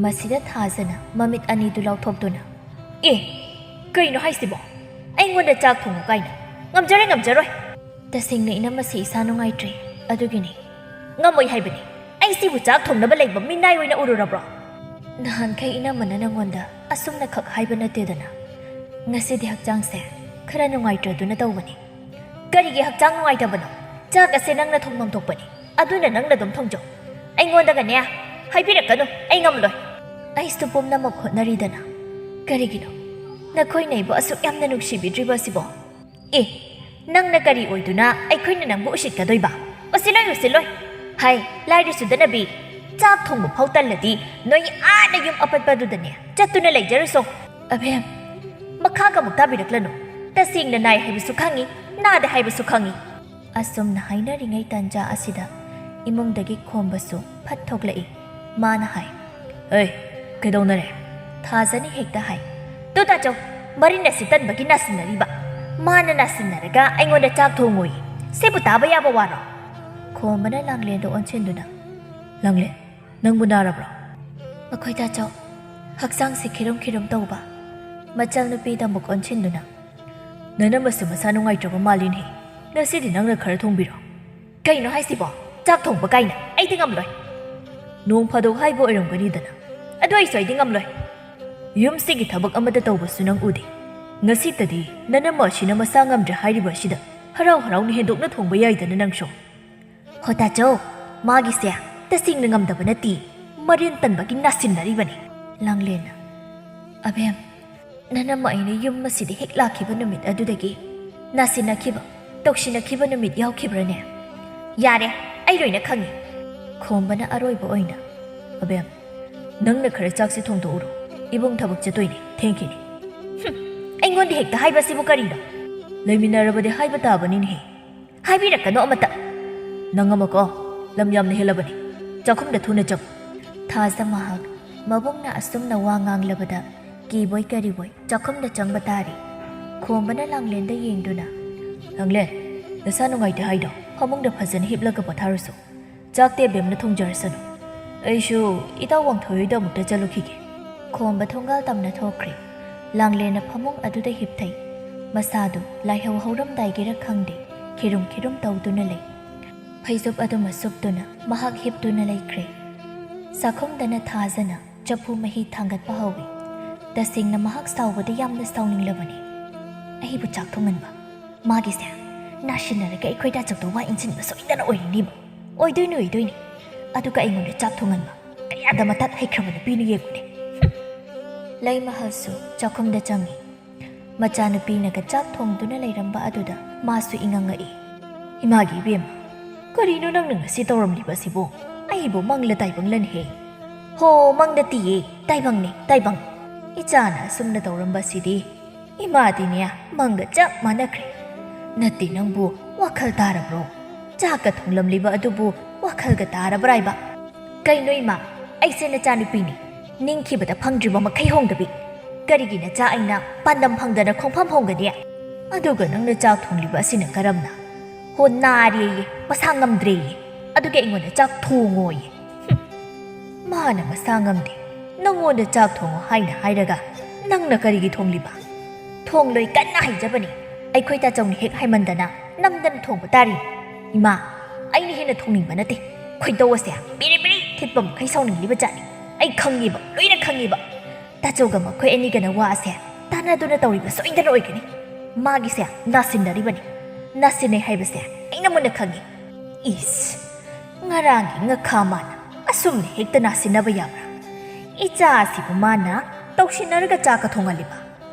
ꯃꯁꯤꯗ ꯊꯥꯖꯅ ꯃꯃꯤꯠ ꯑꯅꯤꯗꯨ ꯂꯥꯎꯊꯣꯛꯇꯨꯅ, "ꯑꯦ, ꯀꯩꯅꯣ ꯍꯥꯏꯁꯤꯕꯣ? ꯑꯩꯉꯣꯟꯗ ꯆꯥꯛ ꯊꯣꯡꯉꯨ ꯀꯥꯏꯅ? ꯉꯝꯖꯔꯣꯏ, ꯉꯝꯖꯔꯣꯏ!" "ꯇꯁꯦꯡꯅ ꯏꯅꯝꯃꯁꯤ ꯏꯁꯥ ꯅꯨꯡꯉꯥꯏꯇ꯭ꯔꯦ, ꯑꯗꯨꯒꯤꯅꯤ꯫" "ꯉꯝꯃꯣꯏ ꯍꯥꯏꯕꯅꯤ꯫ ꯑꯩ ꯁꯤꯕꯨ ꯆꯥꯛ ꯊꯣꯡꯅꯕ ꯂꯩꯕ ꯃꯤꯅꯥꯏ ꯑꯣꯏꯅ ꯎꯔꯨꯔꯕ꯭ꯔꯣ? "ꯅꯍꯥꯟꯈꯩ ꯏꯅꯝꯃꯅ ꯅꯪꯉꯣꯟꯗ ꯑꯁꯨꯝꯅ ꯈꯛ ꯍꯥꯏꯕ ꯅꯠꯇꯦꯗꯅ꯫ ꯉꯁꯤꯗꯤ ꯍꯛꯆꯥꯡꯁꯦ ꯈꯔ ꯅꯨꯡꯉꯥꯏꯇ꯭ꯔꯗꯨꯅ ꯇꯧꯕꯅꯤ꯫" "ꯀꯔꯤꯒꯤ ꯍꯛꯆꯥꯡ ꯅꯨꯡꯉꯥꯏꯇꯕꯅꯣ? ꯆꯥꯛ ꯑꯁꯦ ꯅꯪꯅ ꯊꯣꯡꯐꯝ ꯊꯣꯛꯄꯅꯤ, ꯑꯗꯨꯅ ꯅꯪꯅ ꯑꯗꯨꯝ ꯊꯣꯡꯖꯧ꯫ ꯑꯩꯉꯣꯟꯗꯒꯅꯦ ꯍꯥꯏꯕꯤꯔꯛꯀꯅꯨ, ꯑꯩ ꯉꯝꯂꯣꯏ꯫ ꯑꯩꯁꯨ ꯄꯨꯝꯅꯃꯛ ꯍꯣꯠꯅꯔꯤꯗꯅ꯫ ꯀꯔꯤꯒꯤꯅꯣ ꯅꯈꯣꯏꯅ ꯑꯩꯕꯨ ꯑꯁꯨꯛ ꯌꯥꯝꯅ ꯅꯨꯡꯁꯤꯕꯤꯗ꯭ꯔꯤꯕ ꯑꯁꯤꯕꯣ?" "ꯑꯦ, ꯅꯪꯅ ꯀꯔꯤ ꯑꯣꯏꯗꯨꯅ ꯑꯩꯈꯣꯏꯅ ꯅꯪꯕꯨ ꯎꯁꯤꯠꯀꯗꯣꯏꯕ? ꯎꯁꯤꯠꯂꯣꯏ, ꯎꯁꯤꯠꯂꯣꯏ꯫ ꯍꯥꯏ, ꯂꯥꯏꯔꯁꯨꯗꯅꯕꯤ, ꯆꯥꯛ ꯊꯣꯡꯕ ꯐꯥꯎ ꯇꯜꯂꯗꯤ ꯅꯣꯏ ꯑꯥꯗ ꯌꯨꯝ ꯑꯄꯠꯄꯗꯨꯗꯅꯦ ꯆꯠꯇꯨꯅ ꯂꯩꯖꯔꯨꯁꯣ꯫" "ꯑꯕꯦꯝ, ꯃꯈꯥꯒ ꯑꯃꯨꯛ ꯇꯥꯕꯤꯔꯛꯂꯅꯨ꯫ ꯇꯁꯦꯡꯅ ꯅꯥꯏ ꯍꯥꯏꯕꯁꯨ ꯈꯪꯉꯤ, ꯅꯥꯗꯦ ꯍꯥꯏꯕꯁꯨ ꯈꯪꯉꯤ꯫" ꯑꯁꯨꯝꯅ ꯍꯥꯏꯅꯔꯤꯉꯩ ꯇꯥꯟꯖꯥ ꯑꯁꯤꯗ ꯏꯃꯨꯡꯗꯒꯤ ꯈꯣꯝꯕꯁꯨ ꯐꯠ ꯊꯣꯛꯂꯛꯏ꯫ ꯃꯥꯅ ꯍꯥꯏ, "ꯑꯦ, ꯀꯩꯗꯧꯅꯔꯦ?" ꯊꯥꯖꯅ ꯍꯦꯛꯇ ꯍꯥꯏ, "ꯇꯨ ꯇꯥꯆꯧ, ꯃꯔꯤꯟ ꯑꯁꯤ ꯇꯟꯕꯒꯤ ꯅꯥꯁꯤꯟꯅꯔꯤꯕ꯫ ꯃꯥꯅ ꯅꯥꯁꯤꯟꯅꯔꯒ ꯑꯩꯉꯣꯟꯗ ꯆꯥꯛ ꯊꯣꯡꯉꯨꯏ꯫ ꯁꯤꯕꯨ ꯇꯥꯕ ꯌꯥꯕ ꯋꯥꯔꯣ?" ꯈꯣꯝꯕꯅ ꯂꯥꯡꯂꯦꯟꯗ ꯑꯣꯟꯁꯤꯟꯗꯨꯅ, "ꯂꯥꯡꯂꯦꯟ, ꯅꯪꯕꯨ ꯅꯥꯔꯕ꯭ꯔꯣ?" "ꯑꯩꯈꯣꯏ ꯇꯥꯆꯧ, ꯍꯛꯆꯥꯡꯁꯦ ꯈꯤꯔꯨꯝ ꯈꯤꯔꯨꯝ ꯇꯧꯕ꯫" ꯃꯆꯜꯅꯨꯄꯤꯗ ꯑꯃꯨꯛ ꯑꯣꯟꯁꯤꯟꯗꯨꯅ, "ꯅꯅꯝꯃꯁꯨ ꯃꯁꯥ ꯅꯨꯡꯉꯥꯏꯇ꯭ꯔꯕ ꯃꯥꯜꯂꯤꯅꯦ꯫ ꯉꯁꯤꯗꯤ ꯅꯪꯅ ꯈꯔ ꯊꯣꯡꯕꯤꯔꯣ꯫" "ꯀꯩꯅꯣ ꯍꯥꯏꯁꯤꯕꯣ? ꯆꯥꯛ ꯊꯣꯡꯕ ꯀꯥꯏꯅ? ꯑꯩꯗꯤ ꯉꯝꯂꯣꯏ꯫" "ꯅꯣꯡ ꯐꯥꯗꯣꯛ ꯍꯥꯏꯕ ꯑꯣꯏꯔꯝꯒꯅꯤꯗꯅ꯫ ꯑꯗꯨ ꯑꯣꯏꯁꯨ ꯑꯩꯗꯤ ꯉꯝꯂꯣꯏ꯫ ꯌꯨꯝꯁꯤꯒꯤ ꯊꯕꯛ ꯑꯃꯠꯇ ꯇꯧꯕꯁꯨ ꯅꯪ ꯎꯗꯦ꯫ ꯉꯁꯤꯇꯗꯤ ꯅꯅꯝꯃ ꯑꯁꯤꯅ ꯃꯁꯥ ꯉꯝꯗ꯭ꯔꯦ ꯍꯥꯏꯔꯤꯕ ꯑꯁꯤꯗ ꯍꯔꯥꯎ ꯍꯔꯥꯎꯅ ꯍꯦꯟꯗꯣꯛꯅ ꯊꯣꯡꯕ ꯌꯥꯏꯗꯅ ꯅꯪꯁꯨ꯫" "ꯍꯣ ꯇꯥꯆꯧ, ꯃꯥꯒꯤꯁꯦ ꯇꯁꯦꯡꯅ ꯉꯝꯗꯕ ꯅꯠꯇꯦ, ꯃꯔꯤꯟ ꯇꯟꯕꯒꯤ ꯅꯥꯁꯤꯟꯅꯔꯤꯕꯅꯤ꯫" ꯂꯥꯡꯂꯦꯟꯅ, "ꯑꯕꯦꯝ, ꯅꯅꯝꯃ ꯑꯩꯅ ꯌꯨꯝ ꯑꯁꯤꯗ ꯍꯦꯛ ꯂꯥꯛꯈꯤꯕ ꯅꯨꯃꯤꯠ ꯑꯗꯨꯗꯒꯤ ꯅꯥꯁꯤꯟꯅꯈꯤꯕ, ꯇꯧꯁꯤꯟꯅꯈꯤꯕ ꯅꯨꯃꯤꯠ ꯌꯥꯎꯈꯤꯕ꯭ꯔꯅꯦ?" "ꯌꯥꯔꯦ, ꯑꯩ ꯂꯣꯏꯅ ꯈꯪꯉꯤ꯫" ꯈꯣꯝꯕꯅ ꯑꯔꯣꯏꯕ ꯑꯣꯏꯅ, "ꯑꯕꯦꯝ, ꯅꯪꯅ ꯈꯔ ꯆꯥꯛꯁꯤ ꯊꯣꯡꯗꯣꯛꯎꯔꯣ꯫ ꯏꯕꯨꯡ ꯊꯕꯛ ꯆꯠꯇꯣꯏꯅꯦ, ꯊꯦꯡꯈꯤꯅꯤ꯫" "ꯍꯨꯝ, ꯑꯩꯉꯣꯟꯗ ꯍꯦꯛꯇ ꯍꯥꯏꯕ ꯑꯁꯤꯕꯨ ꯀꯔꯤꯅꯣ?" "ꯂꯩꯃꯤꯟꯅꯔꯕꯗꯤ ꯍꯥꯏꯕ ꯇꯥꯕꯅꯤꯅꯦꯍꯦ꯫" "ꯍꯥꯏꯕꯤꯔꯛꯀꯅꯣ ꯑꯃꯇ꯫" "ꯅꯪ ꯑꯃꯀꯣ, ꯂꯝ ꯌꯥꯝꯅ ꯍꯦꯜꯂꯕꯅꯤ꯫ ꯆꯥꯛꯈꯨꯝꯗ ꯊꯨꯅ ꯆꯪꯉꯨ꯫" ꯊꯥꯖ ꯃꯍꯥꯛ ꯃꯕꯨꯡꯅ ꯑꯁꯨꯝꯅ ꯋꯥ ꯉꯥꯡꯂꯕꯗ ꯀꯤꯕꯣꯏ ꯀꯔꯤꯕꯣꯏ ꯆꯥꯛꯈꯨꯝꯗ ꯆꯪꯕ ꯇꯥꯔꯦ꯫ ꯈꯣꯝꯕꯅ ꯂꯥꯡꯂꯦꯟꯗ ꯌꯦꯡꯗꯨꯅ, "ꯂꯥꯡꯂꯦꯟ, ꯅꯁꯥ ꯅꯨꯡꯉꯥꯏꯇꯦ ꯍꯥꯏꯗꯣ ꯐꯃꯨꯡꯗ ꯐꯖꯅ ꯍꯤꯞꯂꯒ ꯄꯣꯊꯥꯔꯨꯁꯨ꯫ ꯆꯥꯛꯇꯤ ꯑꯕꯦꯝꯅ ꯊꯣꯡꯖꯔꯁꯅꯨ꯫ ꯑꯩꯁꯨ ꯏꯇꯥꯎ ꯋꯥꯡꯊꯣꯏ ꯍꯣꯏꯗ ꯑꯃꯨꯛꯇ ꯆꯠꯂꯨꯈꯤꯒꯦ꯫" ꯈꯣꯝꯕ ꯊꯣꯡꯒꯥꯜ ꯇꯝꯅ ꯊꯣꯛꯈ꯭ꯔꯦ꯫ ꯂꯥꯡꯂꯦꯟꯅ ꯐꯃꯨꯡ ꯑꯗꯨꯗ ꯍꯤꯞꯊꯩ꯫ ꯃꯁꯥꯗꯨ ꯂꯥꯏꯍꯧ ꯍꯧꯔꯝꯗꯥꯏꯒꯤꯔ ꯈꯪꯗꯦ, ꯈꯤꯔꯨꯝ ꯈꯤꯔꯨꯝ ꯇꯧꯗꯨꯅ ꯂꯩ꯫ ꯐꯩꯖꯨꯞ ꯑꯗꯨꯃ ꯁꯨꯞꯇꯨꯅ ꯃꯍꯥꯛ ꯍꯤꯞꯇꯨꯅ ꯂꯩꯈ꯭ꯔꯦ꯫ ꯆꯥꯛꯈꯨꯝꯗꯅ ꯊꯥꯖꯅ, ꯆꯐꯨ ꯃꯍꯤ ꯊꯥꯡꯒꯠꯄ ꯍꯧꯏ꯫ ꯇꯁꯦꯡꯅ ꯃꯍꯥꯛ ꯁꯥꯎꯕꯗ ꯌꯥꯝꯅ ꯁꯥꯎꯅꯤꯡꯂꯕꯅꯤ꯫ ꯑꯩꯕꯨ ꯆꯥꯛ ꯊꯣꯡꯍꯟꯕ꯫ ꯃꯥꯒꯤꯁꯦ ꯅꯥꯁꯤꯟꯅꯔꯒ ꯑꯩꯈꯣꯏ ꯇꯥꯆꯧꯗ ꯋꯥ ꯏꯟꯁꯤꯟꯕ ꯁꯣꯏꯗꯅ ꯑꯣꯏꯔꯅꯤꯕ꯫ ꯑꯣꯏꯗꯣꯏꯅꯤ, ꯑꯣꯏꯗꯣꯏꯅꯤ꯫ ꯑꯗꯨꯒ ꯑꯩꯉꯣꯟꯗ ꯆꯥꯛ ꯊꯣꯡꯍꯟꯕ꯫ ꯀꯌꯥꯗ ꯃꯇꯠ ꯍꯩꯈ꯭ꯔꯕ ꯅꯨꯄꯤꯅꯣ ꯌꯦꯡꯉꯨꯅꯦ꯫ ꯍꯨꯝ꯫ ꯂꯩꯃꯍꯜꯁꯨ ꯆꯥꯛꯈꯨꯝꯗ ꯆꯪꯏ꯫ ꯃꯆꯥꯅꯨꯄꯤꯅꯒ ꯆꯥꯛ ꯊꯣꯡꯗꯨꯅ ꯂꯩꯔꯝꯕ ꯑꯗꯨꯗ ꯃꯥꯁꯨ ꯏꯉꯛ ꯉꯛꯏ꯫ "ꯏꯃꯥꯒꯤ ꯏꯕꯦꯝꯃ, ꯀꯔꯤꯅꯣ ꯅꯪꯅ ꯉꯁꯤ ꯇꯧꯔꯝꯂꯤꯕꯁꯤꯕꯨ? ꯑꯩꯕꯨ ꯃꯪꯂ ꯇꯥꯏꯕꯪꯂꯅꯦꯍꯦ?" "ꯍꯣ, ꯃꯪ ꯅꯠꯇꯤꯌꯦ, ꯇꯥꯏꯕꯪꯅꯦ, ꯇꯥꯏꯕꯪ꯫ ꯏꯆꯥꯅ ꯑꯁꯨꯝꯅ ꯇꯧꯔꯝꯕꯁꯤꯗꯤ ꯏꯃꯥꯗꯤꯅꯦ ꯃꯪꯒ ꯆꯞ ꯃꯥꯟꯅꯈ꯭ꯔꯦ꯫ ꯅꯠꯇꯦ, ꯅꯪꯕꯨ ꯋꯥꯈꯜ ꯇꯥꯔꯕ꯭ꯔꯣ? ꯆꯥꯛꯀ ꯊꯣꯡꯂꯝꯂꯤꯕ ꯑꯗꯨꯕꯨ ꯋꯥꯈꯜꯒ ꯇꯥꯔꯕ꯭ꯔꯥ ꯍꯥꯏꯕ?" "ꯀꯩꯅꯣ ꯏꯃꯥ, ꯑꯩꯁꯦ ꯅꯆꯥꯅꯨꯄꯤꯅꯤ, ꯅꯤꯡꯈꯤꯕꯗ ꯐꯪꯗ꯭ꯔꯤꯕ ꯃꯈꯩ ꯍꯣꯡꯗꯕꯤ꯫ ꯀꯔꯤꯒꯤ ꯅꯆꯥ ꯑꯩꯅ ꯄꯥꯟꯗꯝ ꯐꯪꯗꯅ ꯈꯣꯡꯐꯝ ꯍꯣꯡꯒꯅꯤ? ꯑꯗꯨꯒ ꯅꯪꯅ ꯆꯥꯛ ꯊꯣꯡꯂꯤꯕ ꯑꯁꯤꯅ ꯀꯔꯝꯅ? ꯍꯣ, ꯅꯥꯔꯦꯌꯦ, ꯃꯁꯥ ꯉꯝꯗ꯭ꯔꯦꯌꯦ, ꯑꯗꯨꯒꯤ ꯑꯩꯉꯣꯟꯗ ꯆꯥꯛ ꯊꯣꯡꯉꯣꯌꯦ꯫ ꯍꯨꯝ꯫ ꯃꯥꯅ ꯃꯁꯥ ꯉꯝꯗꯦ, ꯅꯪꯉꯣꯟꯗ ꯆꯥꯛ ꯊꯣꯡꯉꯣ ꯍꯥꯏꯅ ꯍꯥꯏꯔꯒ ꯅꯪꯅ ꯀꯔꯤꯒꯤ ꯊꯣꯡꯂꯤꯕ?" "ꯊꯣꯡꯂꯣꯏ, ꯀꯟꯅ ꯍꯥꯏꯖꯕꯅꯤ꯫ ꯑꯩꯈꯣꯏ ꯇꯥꯆꯧꯅ ꯍꯦꯛ ꯍꯥꯏꯃꯟꯗꯅ ꯅꯝꯗꯅ ꯊꯣꯡꯕ ꯇꯥꯔꯤ꯫ ꯏꯃꯥ, ꯑꯩꯅ ꯍꯦꯟꯅ ꯊꯣꯡꯅꯤꯡꯕ ꯅꯠꯇꯦ꯫ ꯈꯣꯏꯗꯧ ꯑꯁꯦ ꯕꯤꯔꯤ ꯕꯤꯔꯤ ꯊꯤꯠꯄ ꯃꯈꯩ ꯁꯥꯎꯅꯤꯡꯂꯤꯕ ꯖꯥꯠꯅꯤ꯫ ꯑꯩ ꯈꯪꯉꯤꯕ, ꯂꯣꯏꯅ ꯈꯪꯉꯤꯕ꯫ ꯇꯥꯆꯧꯒ ꯃꯈꯣꯏ ꯑꯅꯤꯒꯅ ꯋꯥ ꯑꯁꯦ ꯇꯥꯟꯅꯗꯨꯅ ꯇꯧꯔꯤꯕ ꯁꯣꯏꯗꯅ ꯑꯣꯏꯒꯅꯤ꯫ ꯃꯥꯒꯤꯁꯦ ꯅꯥꯁꯤꯟꯅꯔꯤꯕꯅꯤ꯫ ꯅꯥꯁꯤꯟꯅꯩ ꯍꯥꯏꯕꯁꯦ ꯑꯩꯅ ꯃꯨꯟꯅ ꯈꯪꯉꯤ꯫ ꯏꯁ, ꯉꯔꯥꯡꯒꯤ ꯉꯥꯈꯥ ꯃꯥꯅ ꯑꯁꯨꯝꯅ ꯍꯦꯛꯇ ꯅꯥꯁꯤꯟꯅꯕ ꯌꯥꯕ꯭ꯔꯥ? ꯏꯆꯥ ꯑꯁꯤꯕꯨ ꯃꯥꯅ ꯇꯧꯁꯤꯟꯅꯔꯒ ꯆꯥꯛꯀ ꯊꯣꯡꯍꯜꯂꯤꯕ꯫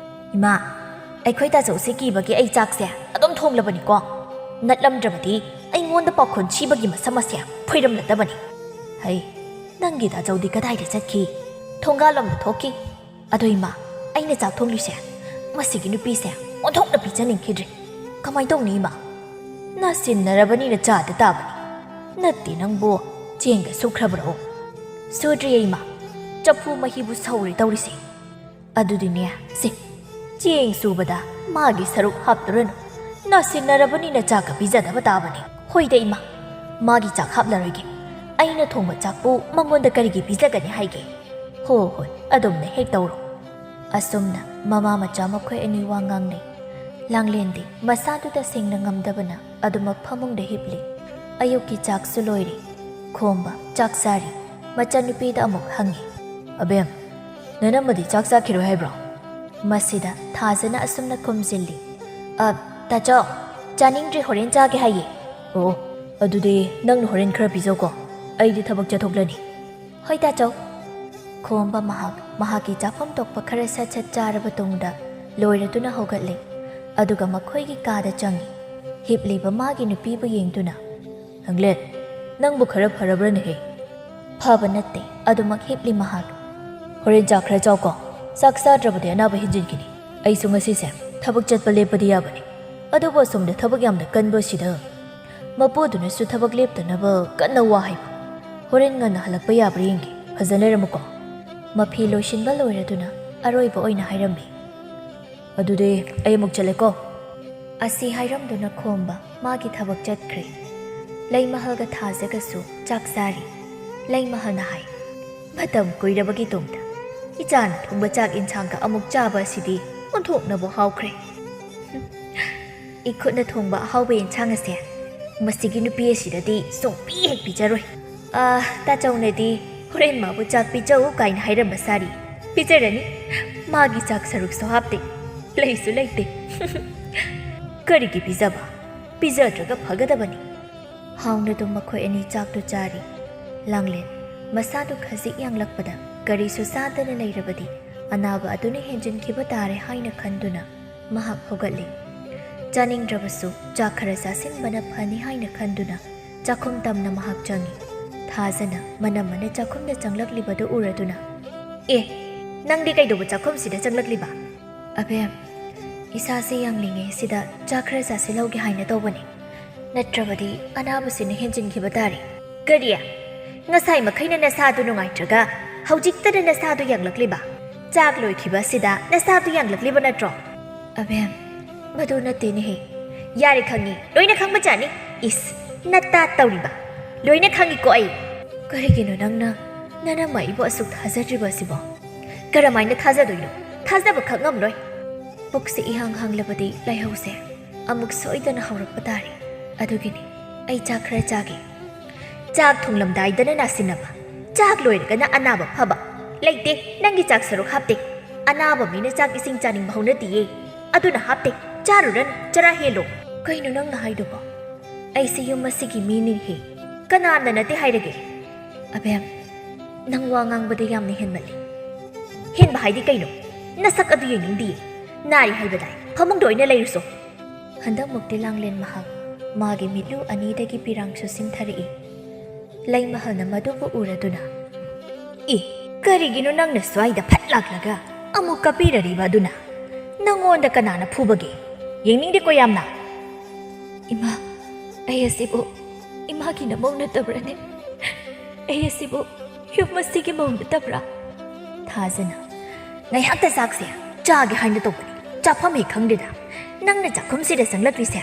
ꯏꯃꯥ, ꯑꯩꯈꯣꯏ ꯇꯥꯆꯧꯁꯦ ꯀꯤꯕꯒꯤ ꯑꯩ ꯆꯥꯛꯁꯦ ꯑꯗꯨꯝ ꯊꯣꯡꯂꯕꯅꯤꯀꯣ꯫ ꯅꯠꯂꯝꯗ꯭ꯔꯕꯗꯤ ꯑꯩꯉꯣꯟꯗ ꯄꯥꯈꯣꯟ ꯁꯤꯕꯒꯤ ꯃꯁꯝ ꯑꯁꯦ ꯐꯣꯏꯔꯝꯂꯗꯕꯅꯤ꯫ ꯍꯩ, ꯅꯪꯒꯤ ꯇꯥꯆꯧꯗꯤ ꯀꯗꯥꯏꯗ ꯆꯠꯈꯤ? ꯊꯣꯡꯒꯥꯜꯂꯣꯝꯗ ꯊꯣꯛꯈꯤ꯫ ꯑꯗꯣ ꯏꯃꯥ, ꯑꯩꯅ ꯆꯥꯛ ꯊꯣꯡꯂꯤꯁꯦ ꯃꯁꯤꯒꯤ ꯅꯨꯄꯤꯁꯦ ꯑꯣꯟꯊꯣꯛꯅ ꯄꯤꯖꯅꯤꯡꯈꯤꯗ꯭ꯔꯦ꯫ ꯀꯃꯥꯏ ꯇꯧꯅꯤ ꯏꯃꯥ? ꯅꯥꯁꯤꯟꯅꯔꯕꯅꯤꯅ ꯆꯥꯗ ꯇꯥꯕꯅꯤ꯫ ꯅꯠꯇꯦ, ꯅꯪꯕꯨ ꯆꯦꯡꯒ ꯁꯨꯈ꯭ꯔꯕ꯭ꯔꯣ? ꯁꯨꯗ꯭ꯔꯤꯌꯦ ꯏꯃꯥ꯫ ꯆꯐꯨ ꯃꯍꯤꯕꯨ ꯁꯧꯔꯦ ꯇꯧꯔꯤꯁꯦ꯫ ꯑꯗꯨꯗꯤꯅꯦ, ꯁꯦ, ꯆꯦꯡ ꯁꯨꯕꯗ ꯃꯥꯒꯤ ꯁꯔꯨꯛ ꯍꯥꯞꯇꯨꯔꯅꯨ꯫ ꯅꯥꯁꯤꯟꯅꯔꯕꯅꯤꯅ ꯆꯥꯛꯀ ꯄꯤꯖꯗꯕ ꯇꯥꯕꯅꯤ꯫ ꯍꯣꯏꯗ ꯏꯃꯥ, ꯃꯥꯒꯤ ꯆꯥꯛ ꯍꯥꯞꯂꯔꯣꯏꯒꯦ꯫ ꯑꯩꯅ ꯊꯣꯡꯕ ꯆꯥꯛꯄꯨ ꯃꯉꯣꯟꯗ ꯀꯔꯤꯒꯤ ꯄꯤꯖꯒꯅꯤ ꯍꯥꯏꯒꯦ? ꯍꯣ ꯍꯣꯏ, ꯑꯗꯨꯝꯅ ꯍꯦꯛ ꯇꯧꯔꯣ꯫ ꯑꯁꯨꯝꯅ ꯃꯃꯥ ꯃꯆꯥ ꯃꯈꯣꯏ ꯑꯅꯤ ꯋꯥ ꯉꯥꯡꯅꯩ꯫ ꯂꯥꯡꯂꯦꯟꯗꯤ ꯃꯁꯥꯗꯨ ꯇꯁꯦꯡꯅ ꯉꯝꯗꯕꯅ ꯑꯗꯨꯃꯛ ꯐꯃꯨꯡꯗ ꯍꯤꯞꯂꯤ꯫ ꯑꯌꯨꯛꯀꯤ ꯆꯥꯛꯁꯨ ꯂꯣꯏꯔꯦ꯫ ꯈꯣꯝꯕ ꯆꯥꯛ ꯆꯥꯔꯤ꯫ ꯃꯆꯥꯅꯨꯄꯤꯗ ꯑꯃꯨꯛ ꯍꯪꯉꯤ꯫ "ꯑꯕꯦꯝ, ꯅꯅꯝꯃꯗꯤ ꯆꯥꯛ ꯆꯥꯈꯤꯔꯣꯏ ꯍꯥꯏꯕ꯭ꯔꯣ?" ꯃꯁꯤꯗ ꯊꯥꯖꯅ ꯑꯁꯨꯝꯅ ꯈꯨꯝꯖꯤꯜꯂꯤ꯫ "ꯑ, ꯇꯥꯆꯧ, ꯆꯥꯅꯤꯡꯗ꯭ꯔꯤ, ꯍꯣꯔꯦꯟ ꯆꯥꯒꯦ ꯍꯥꯏꯌꯦ꯫" "ꯑꯣ, ꯑꯗꯨꯗꯤ ꯅꯪꯅ ꯍꯣꯔꯦꯟ ꯈꯔ ꯄꯤꯖꯧꯀꯣ, ꯑꯩꯗꯤ ꯊꯕꯛ ꯆꯠꯊꯣꯛꯂꯅꯤ꯫" "ꯍꯣꯏ ꯇꯥꯆꯧ꯫" ꯈꯣꯝꯕ ꯃꯍꯥꯛ ꯃꯍꯥꯛꯀꯤ ꯆꯥꯐꯝ ꯊꯣꯛꯄ ꯈꯔ ꯁꯠ ꯁꯠ ꯆꯥꯔꯕ ꯇꯨꯡꯗ ꯂꯣꯏꯔꯗꯨꯅ ꯍꯧꯒꯠꯂꯦ꯫ ꯑꯗꯨꯒ ꯃꯈꯣꯏꯒꯤ ꯀꯥꯗ ꯆꯪꯉꯤ꯫ ꯍꯤꯞꯂꯤꯕ ꯃꯥꯒꯤ ꯅꯨꯄꯤꯕꯨ ꯌꯦꯡꯗꯨꯅ, "ꯅꯪꯂꯦꯟ, ꯅꯪꯕꯨ ꯈꯔ ꯐꯔꯕ꯭ꯔꯅꯦꯍꯦ?" "ꯐꯕ ꯅꯠꯇꯦ, ꯑꯗꯨꯃꯛ ꯍꯤꯞꯂꯤ ꯃꯍꯥꯛ꯫" "ꯍꯣꯔꯦꯟ ꯆꯥꯛ ꯈꯔ ꯆꯥꯎꯀꯣ, ꯆꯥꯛ ꯆꯥꯗ꯭ꯔꯕꯗꯤ ꯑꯅꯥꯕ ꯍꯦꯟꯖꯤꯟꯈꯤꯅꯤ꯫ ꯑꯩꯁꯨ ꯉꯁꯤꯁꯦ ꯊꯕꯛ ꯆꯠꯄ ꯂꯦꯞꯄꯗꯤ ꯌꯥꯕꯅꯤ, ꯑꯗꯨꯕꯨ ꯑꯁꯣꯝꯗ ꯊꯕꯛ ꯌꯥꯝꯅ ꯀꯟꯕ ꯑꯁꯤꯗ ꯃꯄꯨꯗꯨꯅꯁꯨ ꯊꯕꯛ ꯂꯦꯞꯇꯅꯕ ꯀꯟꯅ ꯋꯥ ꯍꯥꯏꯕ꯫ ꯍꯣꯔꯦꯟ ꯉꯟꯅ ꯍꯜꯂꯛꯄ ꯌꯥꯕ꯭ꯔꯥ ꯌꯦꯡꯒꯦ, ꯐꯖꯅ ꯂꯩꯔꯝꯃꯨꯀꯣ꯫" ꯃꯐꯤ ꯂꯣꯏꯁꯤꯟꯕ ꯂꯣꯏꯔꯗꯨꯅ ꯑꯔꯣꯏꯕ ꯑꯣꯏꯅ ꯍꯥꯏꯔꯝꯃꯤ꯫ "ꯑꯗꯨꯗꯤ ꯑꯩ ꯑꯃꯨꯛ ꯆꯠꯂꯦꯀꯣ꯫" ꯑꯁꯤ ꯍꯥꯏꯔꯝꯗꯨꯅ ꯈꯣꯝꯕ ꯃꯥꯒꯤ ꯊꯕꯛ ꯆꯠꯈ꯭ꯔꯦ꯫ ꯂꯩꯃꯍꯜꯒ ꯊꯥꯖꯒꯁꯨ ꯆꯥꯛ ꯆꯥꯔꯤ꯫ ꯂꯩꯃꯍꯜꯅ ꯍꯥꯏ, "ꯃꯇꯝ ꯀꯨꯏꯔꯕꯒꯤ ꯇꯨꯡꯗ ꯏꯆꯥꯅ ꯊꯣꯡꯕ ꯆꯥꯛ ꯏꯟꯁꯥꯡꯒ ꯑꯃꯨꯛ ꯆꯥꯕ ꯑꯁꯤꯗꯤ ꯑꯣꯟꯊꯣꯛꯅꯕꯨ ꯍꯥꯎꯈ꯭ꯔꯦ꯫ ꯏꯈꯨꯠꯅ ꯊꯣꯡꯕ ꯑꯍꯥꯎꯕ ꯏꯟꯁꯥꯡ ꯑꯁꯦ ꯃꯁꯤꯒꯤ ꯅꯨꯄꯤ ꯑꯁꯤꯗꯗꯤ ꯁꯨꯡꯄꯤ ꯍꯦꯛ ꯄꯤꯖꯔꯣꯏ꯫ ꯑꯥ, ꯇꯥꯆꯧꯅꯗꯤ ꯍꯣꯔꯦꯟ ꯃꯥꯕꯨ ꯆꯥꯛ ꯄꯤꯖꯧ ꯀꯥꯏꯅ ꯍꯥꯏꯔꯝꯕ ꯁꯥꯔꯤ꯫ ꯄꯤꯖꯔꯅꯤ꯫ ꯃꯥꯒꯤ ꯆꯥꯛ ꯁꯔꯨꯛꯁꯨ ꯍꯥꯞꯇꯦ, ꯂꯩꯁꯨ ꯂꯩꯇꯦ꯫" "ꯀꯔꯤꯒꯤ ꯄꯤꯖꯕ? ꯄꯤꯖꯗ꯭ꯔꯒ ꯐꯒꯗꯕꯅꯤ꯫" ꯍꯥꯎꯅꯗꯨꯝ ꯃꯈꯣꯏ ꯑꯅꯤ ꯆꯥꯛꯇꯨ ꯆꯥꯔꯤ꯫ ꯂꯥꯡꯂꯦꯟ ꯃꯁꯥꯗꯨ ꯈꯖꯤꯛ ꯌꯥꯡꯂꯛꯄꯗ ꯀꯔꯤꯁꯨ ꯆꯥꯗꯅ ꯂꯩꯔꯕꯗꯤ ꯑꯅꯥꯕ ꯑꯗꯨꯅ ꯍꯦꯟꯖꯤꯟꯈꯤꯕ ꯇꯥꯔꯦ ꯍꯥꯏꯅ ꯈꯟꯗꯨꯅ ꯃꯍꯥꯛ ꯍꯧꯒꯠꯂꯤ꯫ ꯆꯥꯅꯤꯡꯗ꯭ꯔꯕꯁꯨ ꯆꯥꯛ ꯈꯔ ꯆꯥꯁꯤꯟꯕꯅ ꯐꯅꯤ ꯍꯥꯏꯅ ꯈꯟꯗꯨꯅ ꯆꯥꯛꯈꯨꯝ ꯇꯝꯅ ꯃꯍꯥꯛ ꯆꯪꯉꯤ꯫ ꯊꯥꯖꯅ ꯃꯅꯝ ꯃꯅ ꯆꯥꯛꯈꯨꯝꯗ ꯆꯪꯂꯛꯂꯤꯕꯗꯨ ꯎꯔꯗꯨꯅ, "ꯑꯦ, ꯅꯪꯗꯤ ꯀꯩꯗꯧꯕ ꯆꯥꯛꯈꯨꯝꯁꯤꯗ ꯆꯪꯂꯛꯂꯤꯕ?" "ꯑꯕꯦꯝ, ꯏꯁꯥꯁꯦ ꯌꯥꯡꯂꯤꯉꯩꯁꯤꯗ ꯆꯥꯛ ꯈꯔ ꯆꯥꯁꯤꯜꯍꯧꯒꯦ ꯍꯥꯏꯅ ꯇꯧꯕꯅꯤ, ꯅꯠꯇ꯭ꯔꯕꯗꯤ ꯑꯅꯥꯕꯁꯤꯅ ꯍꯦꯟꯖꯤꯟꯈꯤꯕ ꯇꯥꯔꯦ꯫" "ꯀꯔꯤ? ꯉꯁꯥꯏ ꯃꯈꯩꯅ ꯅꯁꯥꯗꯨ ꯅꯨꯡꯉꯥꯏꯇ꯭ꯔꯒ ꯍꯧꯖꯤꯛꯇꯗ ꯅꯁꯥꯗꯨ ꯌꯥꯡꯂꯛꯂꯤꯕ? ꯆꯥꯛ ꯂꯣꯏꯈꯤꯕ ꯑꯁꯤꯗ ꯅꯁꯥꯗꯨ ꯌꯥꯡꯂꯛꯂꯤꯕ ꯅꯠꯇ꯭ꯔꯣ?" "ꯑꯕꯦꯝ, ꯃꯗꯨ ꯅꯠꯇꯦꯅꯦꯍꯦ꯫" "ꯌꯥꯔꯦ, ꯈꯪꯉꯤ, ꯂꯣꯏꯅ ꯈꯪꯕꯖꯥꯠꯅꯤ꯫ ꯏꯁ, ꯅꯠꯇ ꯇꯧꯔꯤꯕ꯫ ꯂꯣꯏꯅ ꯈꯪꯉꯤꯀꯣ ꯑꯩ꯫" "ꯀꯔꯤꯒꯤꯅꯣ ꯅꯪꯅ ꯅꯅꯝꯃ ꯑꯩꯕꯨ ꯑꯁꯨꯛ ꯊꯥꯖꯗ꯭ꯔꯤꯕ ꯑꯁꯤꯕꯣ?" "ꯀꯔꯝꯍꯥꯏꯅ ꯊꯥꯖꯗꯣꯏꯅꯣ? ꯊꯥꯖꯕ ꯈꯛ ꯉꯝꯂꯣꯏ꯫" ꯄꯨꯛꯁꯦ ꯏꯍꯥꯡ ꯍꯥꯡꯂꯕꯗꯤ ꯂꯥꯏꯍꯧꯁꯦ ꯑꯃꯨꯛ ꯁꯣꯏꯗꯅ ꯍꯧꯔꯛꯄ ꯇꯥꯔꯦ꯫ ꯑꯗꯨꯒꯤꯅꯤ ꯑꯩ ꯆꯥꯛ ꯈꯔ ꯆꯥꯒꯦ꯫ ꯆꯥꯛ ꯊꯣꯡꯂꯝꯗꯥꯏꯗꯅ ꯅꯥꯁꯤꯟꯅꯕ, ꯆꯥꯛ ꯂꯣꯏꯔꯒꯅ ꯑꯅꯥꯕ ꯐꯕ꯫ "ꯂꯩꯇꯦ, ꯅꯪꯒꯤ ꯆꯥꯛ ꯁꯔꯨꯛ ꯍꯥꯞꯇꯦ꯫ ꯑꯅꯥꯕ ꯃꯤꯅ ꯆꯥꯛ ꯏꯁꯤꯡ ꯆꯥꯅꯤꯡꯕ ꯍꯧꯅꯗꯤꯌꯦ꯫ ꯑꯗꯨꯅ ꯍꯥꯞꯇꯦ, ꯆꯥꯔꯨꯔꯅꯨ, ꯆꯔꯥ ꯍꯦꯜꯂꯣ"꯫ "ꯀꯩꯅꯣ ꯅꯪꯅ ꯍꯥꯏꯗꯨꯕꯣ? ꯑꯩꯁꯦ ꯌꯨꯝ ꯑꯁꯤꯒꯤ ꯃꯤꯅꯤꯍꯦ꯫ ꯀꯅꯥꯅ ꯅꯠꯇꯦ ꯍꯥꯏꯔꯒꯦ?" "ꯑꯕꯦꯝ, ꯅꯪ ꯋꯥ ꯉꯥꯡꯕꯗ ꯌꯥꯝꯅ ꯍꯦꯟꯃꯜꯂꯤ"꯫ "ꯍꯦꯟꯕ ꯍꯥꯏꯗꯤ ꯀꯩꯅꯣ? ꯅꯁꯛ ꯑꯗꯨ ꯌꯦꯡꯅꯤꯡꯗꯤꯌꯦ꯫ ꯅꯥꯔꯤ ꯍꯥꯏꯕꯗꯥꯏ, ꯐꯃꯨꯡꯗ ꯑꯣꯏꯅ ꯂꯩꯔꯨꯁꯣ"꯫ ꯍꯟꯗꯛꯃꯨꯛꯇꯤ ꯂꯥꯡꯂꯦꯟ ꯃꯍꯥꯛ ꯃꯥꯒꯤ ꯃꯤꯠꯂꯨ ꯑꯅꯤꯗꯒꯤ ꯄꯤꯔꯥꯡꯁꯨ ꯁꯤꯡꯊꯔꯛꯏ꯫ ꯂꯩꯃꯍꯜꯅ ꯃꯗꯨꯕꯨ ꯎꯔꯗꯨꯅ, "ꯏ, ꯀꯔꯤꯒꯤꯅꯣ ꯅꯪꯅ ꯁ꯭ꯋꯥꯏꯗ ꯐꯠ ꯂꯥꯛꯂꯒ ꯑꯃꯨꯛ ꯀꯞꯄꯤꯔꯔꯤꯕ ꯑꯗꯨꯅ? ꯅꯪꯉꯣꯟꯗ ꯀꯅꯥꯅ ꯐꯨꯕꯒꯦ? ꯌꯦꯡꯅꯤꯡꯗꯦꯀꯣ ꯌꯥꯝꯅ"꯫ "ꯏꯃꯥ, ꯑꯩ ꯑꯁꯤꯕꯨ ꯏꯃꯥꯒꯤ ꯅꯃꯧ ꯅꯠꯇꯕ꯭ꯔꯅꯦ? ꯑꯩ ꯑꯁꯤꯕꯨ ꯌꯨꯝ ꯑꯁꯤꯒꯤ ꯃꯧ ꯅꯠꯇꯕ꯭ꯔꯥ?" ꯊꯥꯖꯅ, "ꯉꯥꯏꯍꯥꯛꯇ ꯆꯥꯛꯁꯦ ꯆꯥꯒꯦ ꯍꯥꯏꯅ ꯇꯧꯕꯅꯤ, ꯆꯥꯐꯝ ꯍꯦꯛ ꯈꯪꯗꯦꯗ꯫ ꯅꯪꯅ ꯆꯥꯛꯈꯨꯝꯁꯤꯗ ꯆꯪꯂꯛꯂꯤꯁꯦ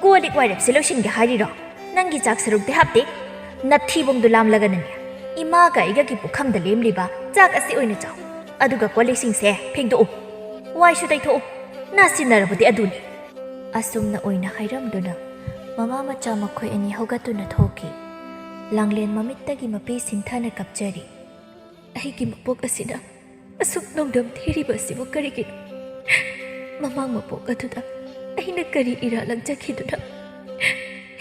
ꯀꯣꯜ ꯂꯤꯛ ꯋꯥꯏꯔꯞꯁꯦ ꯂꯣꯏꯁꯤꯟꯒꯦ ꯍꯥꯏꯔꯤꯔꯣ? ꯅꯪꯒꯤ ꯆꯥꯛ ꯁꯔꯨꯛꯇꯤ ꯍꯥꯞꯇꯦ꯫ ꯅꯊꯤꯕꯣꯡꯗꯨ ꯂꯥꯝꯂꯒꯅꯅꯦ, ꯏꯃꯥꯒ ꯑꯩꯒꯒꯤ ꯄꯨꯈꯝꯗ ꯂꯦꯝꯂꯤꯕ ꯆꯥꯛ ꯑꯁꯤ ꯑꯣꯏꯅ ꯆꯥꯎ꯫ ꯑꯗꯨꯒ ꯀꯣꯜ ꯂꯤꯛꯁꯤꯡꯁꯦ ꯐꯦꯡꯗꯣꯛꯎ꯫ ꯋꯥꯏꯁꯨ ꯇꯩꯊꯣꯛꯎ꯫ ꯅꯥꯁꯤꯟꯅꯔꯕꯗꯤ ꯑꯗꯨꯅꯤ"꯫ ꯑꯁꯨꯝꯅ ꯑꯣꯏꯅ ꯍꯥꯏꯔꯝꯗꯨꯅ ꯃꯃꯥ ꯃꯆꯥ ꯃꯈꯣꯏ ꯑꯅꯤ ꯍꯧꯒꯠꯇꯨꯅ ꯊꯣꯛꯈꯤ꯫ ꯂꯥꯡꯂꯦꯟ ꯃꯃꯤꯠꯇꯒꯤ ꯃꯄꯤ ꯁꯤꯟꯊꯅ ꯀꯞꯆꯔꯤ꯫ "ꯑꯩꯒꯤ ꯃꯄꯣꯛ ꯑꯁꯤꯅ ꯑꯁꯨꯛ ꯅꯣꯡꯗꯝ ꯊꯤꯔꯤꯕ ꯑꯁꯤꯕꯨ ꯀꯔꯤꯒꯤꯅꯣ? ꯃꯃꯥꯡ ꯃꯄꯣꯛ ꯑꯗꯨꯗ ꯑꯩꯅ ꯀꯔꯤ ꯏꯔꯥ ꯂꯪꯖꯈꯤꯗꯨꯅ?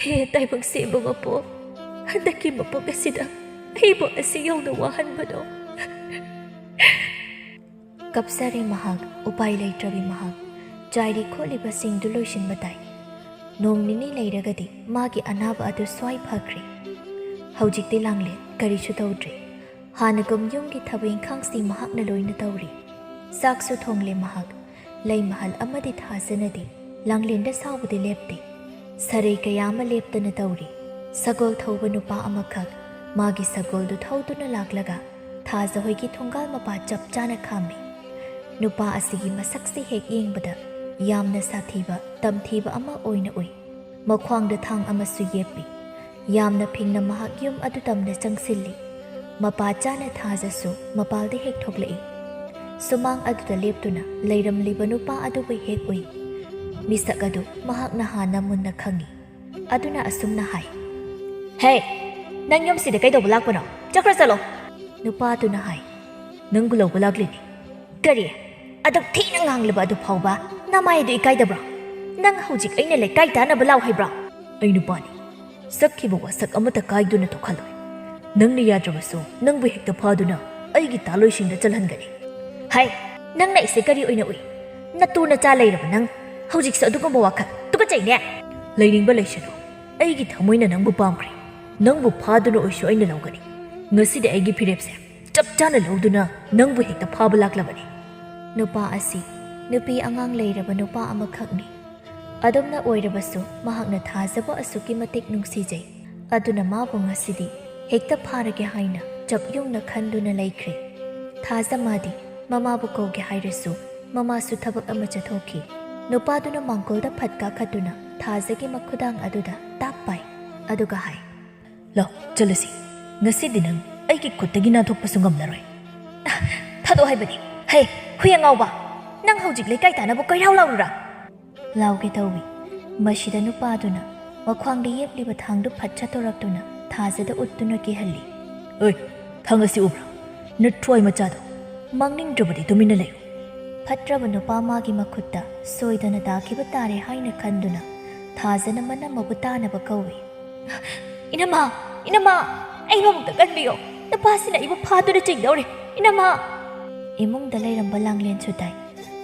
ꯍꯦ ꯇꯥꯏꯕꯪ ꯁꯦꯝꯕ ꯃꯄꯣꯛ, ꯍꯟꯗꯛꯀꯤ ꯃꯄꯣꯛ ꯑꯁꯤꯗ ꯑꯩꯕꯨ ꯑꯁꯤ ꯌꯧꯅ ꯋꯥꯍꯟꯕꯅꯣ?" ꯀꯞꯆꯔꯦ ꯃꯍꯥꯛ, ꯎꯄꯥꯏ ꯂꯩꯇ꯭ꯔꯕꯤ ꯃꯍꯥꯛ꯫ ꯆꯥꯏꯔꯤ ꯈꯣꯠꯂꯤꯕꯁꯤꯡꯗꯨ ꯂꯣꯏꯁꯤꯟꯕ ꯇꯥꯏ꯫ ꯅꯣꯡ ꯅꯤꯅꯤ ꯂꯩꯔꯒꯗꯤ ꯃꯥꯒꯤ ꯑꯅꯥꯕ ꯑꯗꯨ ꯁ꯭ꯋꯥꯏ ꯐꯈ꯭ꯔꯦ꯫ ꯍꯧꯖꯤꯛꯇꯤ ꯂꯥꯡꯂꯦ, ꯀꯔꯤꯁꯨ ꯇꯧꯗ꯭ꯔꯦ꯫ ꯍꯥꯟꯅꯒꯨꯝ ꯌꯨꯝꯒꯤ ꯊꯕꯛ ꯏꯪꯈꯥꯡꯁꯤ ꯃꯍꯥꯛꯅ ꯂꯣꯏꯅ ꯇꯧꯔꯤ꯫ ꯆꯥꯛꯁꯨ ꯊꯣꯡꯂꯦ ꯃꯍꯥꯛ꯫ ꯂꯩꯃꯍꯜ ꯑꯃꯗꯤ ꯊꯥꯖꯅꯗꯤ ꯂꯥꯡꯂꯦꯟꯗ ꯁꯥꯎꯕꯗꯤ ꯂꯦꯞꯇꯦ꯫ ꯁꯔꯩ ꯀꯌꯥ ꯑꯃ ꯂꯦꯞꯇꯅ ꯇꯧꯔꯤ꯫ ꯁꯒꯣꯜ ꯊꯧꯕ ꯅꯨꯄꯥ ꯑꯃꯈꯛ ꯃꯥꯒꯤ ꯁꯒꯣꯜꯗꯨ ꯊꯧꯗꯨꯅ ꯂꯥꯛꯂꯒ ꯊꯥꯖ ꯍꯣꯏꯒꯤ ꯊꯣꯡꯒꯥꯜ ꯃꯄꯥ ꯆꯞ ꯆꯥꯅ ꯈꯥꯝꯃꯤ꯫ ꯅꯨꯄꯥ ꯑꯁꯤꯒꯤ ꯃꯁꯛꯁꯤ ꯍꯦꯛ ꯌꯦꯡꯕꯗ ꯌꯥꯝꯅ ꯁꯥꯊꯤꯕ, ꯇꯝꯊꯤꯕ ꯑꯃ ꯑꯣꯏꯅ ꯎꯏ꯫ ꯃꯈ꯭ꯋꯥꯡꯗ ꯊꯥꯡ ꯑꯃꯁꯨ ꯌꯦꯞꯄꯤ꯫ ꯌꯥꯝꯅ ꯐꯤꯡꯅ ꯃꯍꯥꯛ ꯌꯨꯝ ꯑꯗꯨ ꯇꯝꯅ ꯆꯪꯁꯤꯜꯂꯤ꯫ ꯃꯄꯥ ꯆꯥꯅ ꯊꯥꯖꯁꯨ ꯃꯄꯥꯜꯗ ꯍꯦꯛ ꯊꯣꯛꯂꯛꯏ꯫ ꯁꯨꯃꯥꯡ ꯑꯗꯨꯗ ꯂꯦꯞꯇꯨꯅ ꯂꯩꯔꯝꯂꯤꯕ ꯅꯨꯄꯥ ꯑꯗꯨꯕꯨ ꯍꯦꯛ ꯎꯏ꯫ ꯃꯤꯁꯛ ꯑꯗꯨ ꯃꯍꯥꯛꯅ ꯍꯥꯟꯅ ꯃꯨꯟꯅ ꯈꯪꯏ꯫ ꯑꯗꯨꯅ ꯑꯁꯨꯝꯅ ꯍꯥꯏ, "ꯍꯦ, ꯅꯪ ꯌꯨꯝꯁꯤꯗ ꯀꯩꯗꯧꯕ ꯂꯥꯛꯄꯅꯣ? ꯆꯠꯈ꯭ꯔ ꯆꯠꯂꯣ!" ꯅꯨꯄꯥꯗꯨꯅ ꯍꯥꯏ, ꯅꯪꯕꯨ ꯂꯧꯕ ꯂꯥꯛꯂꯤꯅꯤ꯫ ꯀꯔꯤ? ꯑꯗꯨꯛ ꯊꯤꯅ ꯉꯥꯡꯂꯕ ꯑꯗꯨ ꯐꯥꯎꯕ ꯅꯃꯥꯏ ꯑꯗꯨ ꯏꯀꯥꯏꯗꯕ꯭ꯔꯣ? ꯅꯪ ꯍꯧꯖꯤꯛ ꯑꯩꯅ ꯂꯩꯀꯥꯏ ꯇꯥꯅꯕ ꯂꯥꯎ ꯍꯥꯏꯕ꯭ꯔꯣ? ꯑꯩ ꯅꯨꯄꯥꯅꯤ꯫ ꯁꯛꯈꯤꯕ ꯋꯥꯁꯛ ꯑꯃꯠꯇ ꯀꯥꯏꯗꯨꯅ ꯊꯣꯛꯍꯜꯂꯣꯏ꯫ ꯅꯪꯅ ꯌꯥꯗ꯭ꯔꯕꯁꯨ ꯅꯪꯕꯨ ꯍꯦꯛꯇ ꯐꯥꯗꯨꯅ ꯑꯩꯒꯤ ꯇꯥꯂꯣꯏꯁꯤꯡꯗ ꯆꯜꯍꯟꯒꯅꯤ꯫ ꯍꯥꯏ, ꯅꯪꯅ ꯑꯩꯁꯦ ꯀꯔꯤ ꯑꯣꯏꯅ ꯎꯏ? ꯅꯇꯨ ꯅꯆꯥ ꯂꯩꯔꯕ ꯅꯪ ꯍꯧꯖꯤꯛꯁꯨ ꯑꯗꯨꯒꯨꯝꯕ ꯋꯥꯈꯜ? ꯇꯨꯀꯠꯆꯩꯅꯦ꯫ ꯂꯩꯅꯤꯡꯕ ꯂꯩꯁꯅꯨ꯫ ꯑꯩꯒꯤ ꯊꯃꯣꯏꯅ ꯅꯪꯕꯨ ꯄꯥꯝꯈ꯭ꯔꯦ꯫ ꯅꯪꯕꯨ ꯐꯥꯗꯨꯅ ꯑꯣꯏꯁꯨ ꯑꯩꯅ ꯂꯧꯒꯅꯤ꯫ ꯉꯁꯤꯗꯤ ꯑꯩꯒꯤ ꯐꯤꯔꯦꯞꯁꯦ ꯆꯞ ꯆꯥꯅ ꯂꯧꯗꯨꯅ ꯅꯪꯕꯨ ꯍꯦꯛꯇ ꯐꯥꯕ ꯂꯥꯛꯂꯕꯅꯤ꯫ ꯅꯨꯄꯥ ꯑꯁꯤ ꯅꯨꯄꯤ ꯑꯉꯥꯡ ꯂꯩꯔꯕ ꯅꯨꯄꯥ ꯑꯃꯈꯛꯅꯤ꯫ ꯑꯗꯨꯝꯅ ꯑꯣꯏꯔꯕꯁꯨ ꯃꯍꯥꯛꯅ ꯊꯥꯖꯕ ꯑꯁꯨꯛꯀꯤ ꯃꯇꯤꯛ ꯅꯨꯡꯁꯤꯖꯩ꯫ ꯑꯗꯨꯅ ꯃꯥꯕꯨ ꯉꯁꯤꯗꯤ ꯍꯦꯛꯇ ꯐꯥꯔꯒꯦ ꯍꯥꯏꯅ ꯆꯞ ꯌꯨꯡꯅ ꯈꯟꯗꯨꯅ ꯂꯩꯈ꯭ꯔꯦ꯫ ꯊꯥꯖ ꯃꯥꯗꯤ ꯃꯃꯥꯕꯨ ꯀꯧꯒꯦ ꯍꯥꯏꯔꯁꯨ ꯃꯃꯥꯁꯨ ꯊꯕꯛ ꯑꯃ ꯆꯠꯊꯣꯛꯈꯤ꯫ ꯅꯨꯄꯥꯗꯨꯅ ꯃꯥꯡꯒꯣꯜꯗ ꯐꯠ ꯀꯥꯈꯠꯇꯨꯅ ꯊꯥꯖꯒꯤ ꯃꯈꯨꯗꯥꯡ ꯑꯗꯨꯗ ꯇꯥꯞ ꯄꯥꯏ꯫ ꯑꯗꯨꯒ ꯍꯥꯏ, ꯂꯥꯎ, ꯆꯠꯂꯁꯤ꯫ ꯉꯁꯤꯗꯤ ꯅꯪ ꯑꯩꯒꯤ ꯈꯨꯠꯇꯒꯤ ꯅꯥꯟꯊꯣꯛꯄꯁꯨ ꯉꯝꯂꯔꯣꯏ꯫ ꯊꯥꯗꯣꯛ ꯍꯥꯏꯕꯅꯤ꯫ ꯍꯦ, ꯍꯨꯏ ꯑꯉꯥꯎꯕ! ꯅꯪ ꯍꯧꯖꯤꯛ ꯂꯩꯀꯥꯏ ꯇꯥꯅꯕ ꯀꯣꯏꯔꯥꯎ ꯂꯥꯎꯔꯨꯔꯥ? ꯂꯥꯎꯒꯦ ꯇꯧꯏ꯫ ꯃꯁꯤꯗ ꯅꯨꯄꯥꯗꯨꯅ ꯃꯈ꯭ꯋꯥꯡꯗ ꯌꯦꯞꯂꯤꯕ ꯊꯥꯡꯗꯨ ꯐꯠ ꯁꯠꯇꯣꯔꯛꯇꯨꯅ ꯊꯥꯖꯗ ꯎꯠꯇꯨꯅ ꯀꯤꯍꯜꯂꯤ꯫ ꯑꯣꯏ, ꯊꯥꯡ ꯑꯁꯤ ꯎꯕ꯭ꯔꯥ? ꯅꯊ꯭ꯋꯥꯏ ꯃꯆꯥꯗꯣ, ꯃꯥꯡꯅꯤꯡꯗ꯭ꯔꯕꯗꯤ ꯇꯨꯃꯤꯟꯅ ꯂꯩꯌꯨ꯫ ꯐꯠꯇ꯭ꯔꯕ ꯅꯨꯄꯥ ꯃꯥꯒꯤ ꯃꯈꯨꯠꯇ ꯁꯣꯏꯗꯅ ꯇꯥꯈꯤꯕ ꯇꯥꯔꯦ ꯍꯥꯏꯅ ꯈꯟꯗꯨꯅ ꯊꯥꯖꯅ ꯃꯅꯝ ꯑꯃꯕꯨ ꯇꯥꯅꯕ ꯀꯧꯏ꯫ ꯏꯅꯝꯃ! ꯏꯅꯝꯃ! ꯑꯩ ꯃꯕꯨꯛꯇ ꯀꯟꯕꯤꯌꯣ! ꯅꯨꯄꯥꯁꯤꯅ ꯑꯩꯕꯨ ꯐꯥꯗꯨꯅ ꯆꯤꯡꯗꯧꯔꯦ! ꯏꯅꯝꯃ! ꯏꯃꯨꯡꯗ ꯂꯩꯔꯝꯕ ꯂꯥꯡꯂꯦꯟꯁꯨ ꯇꯥꯏ꯫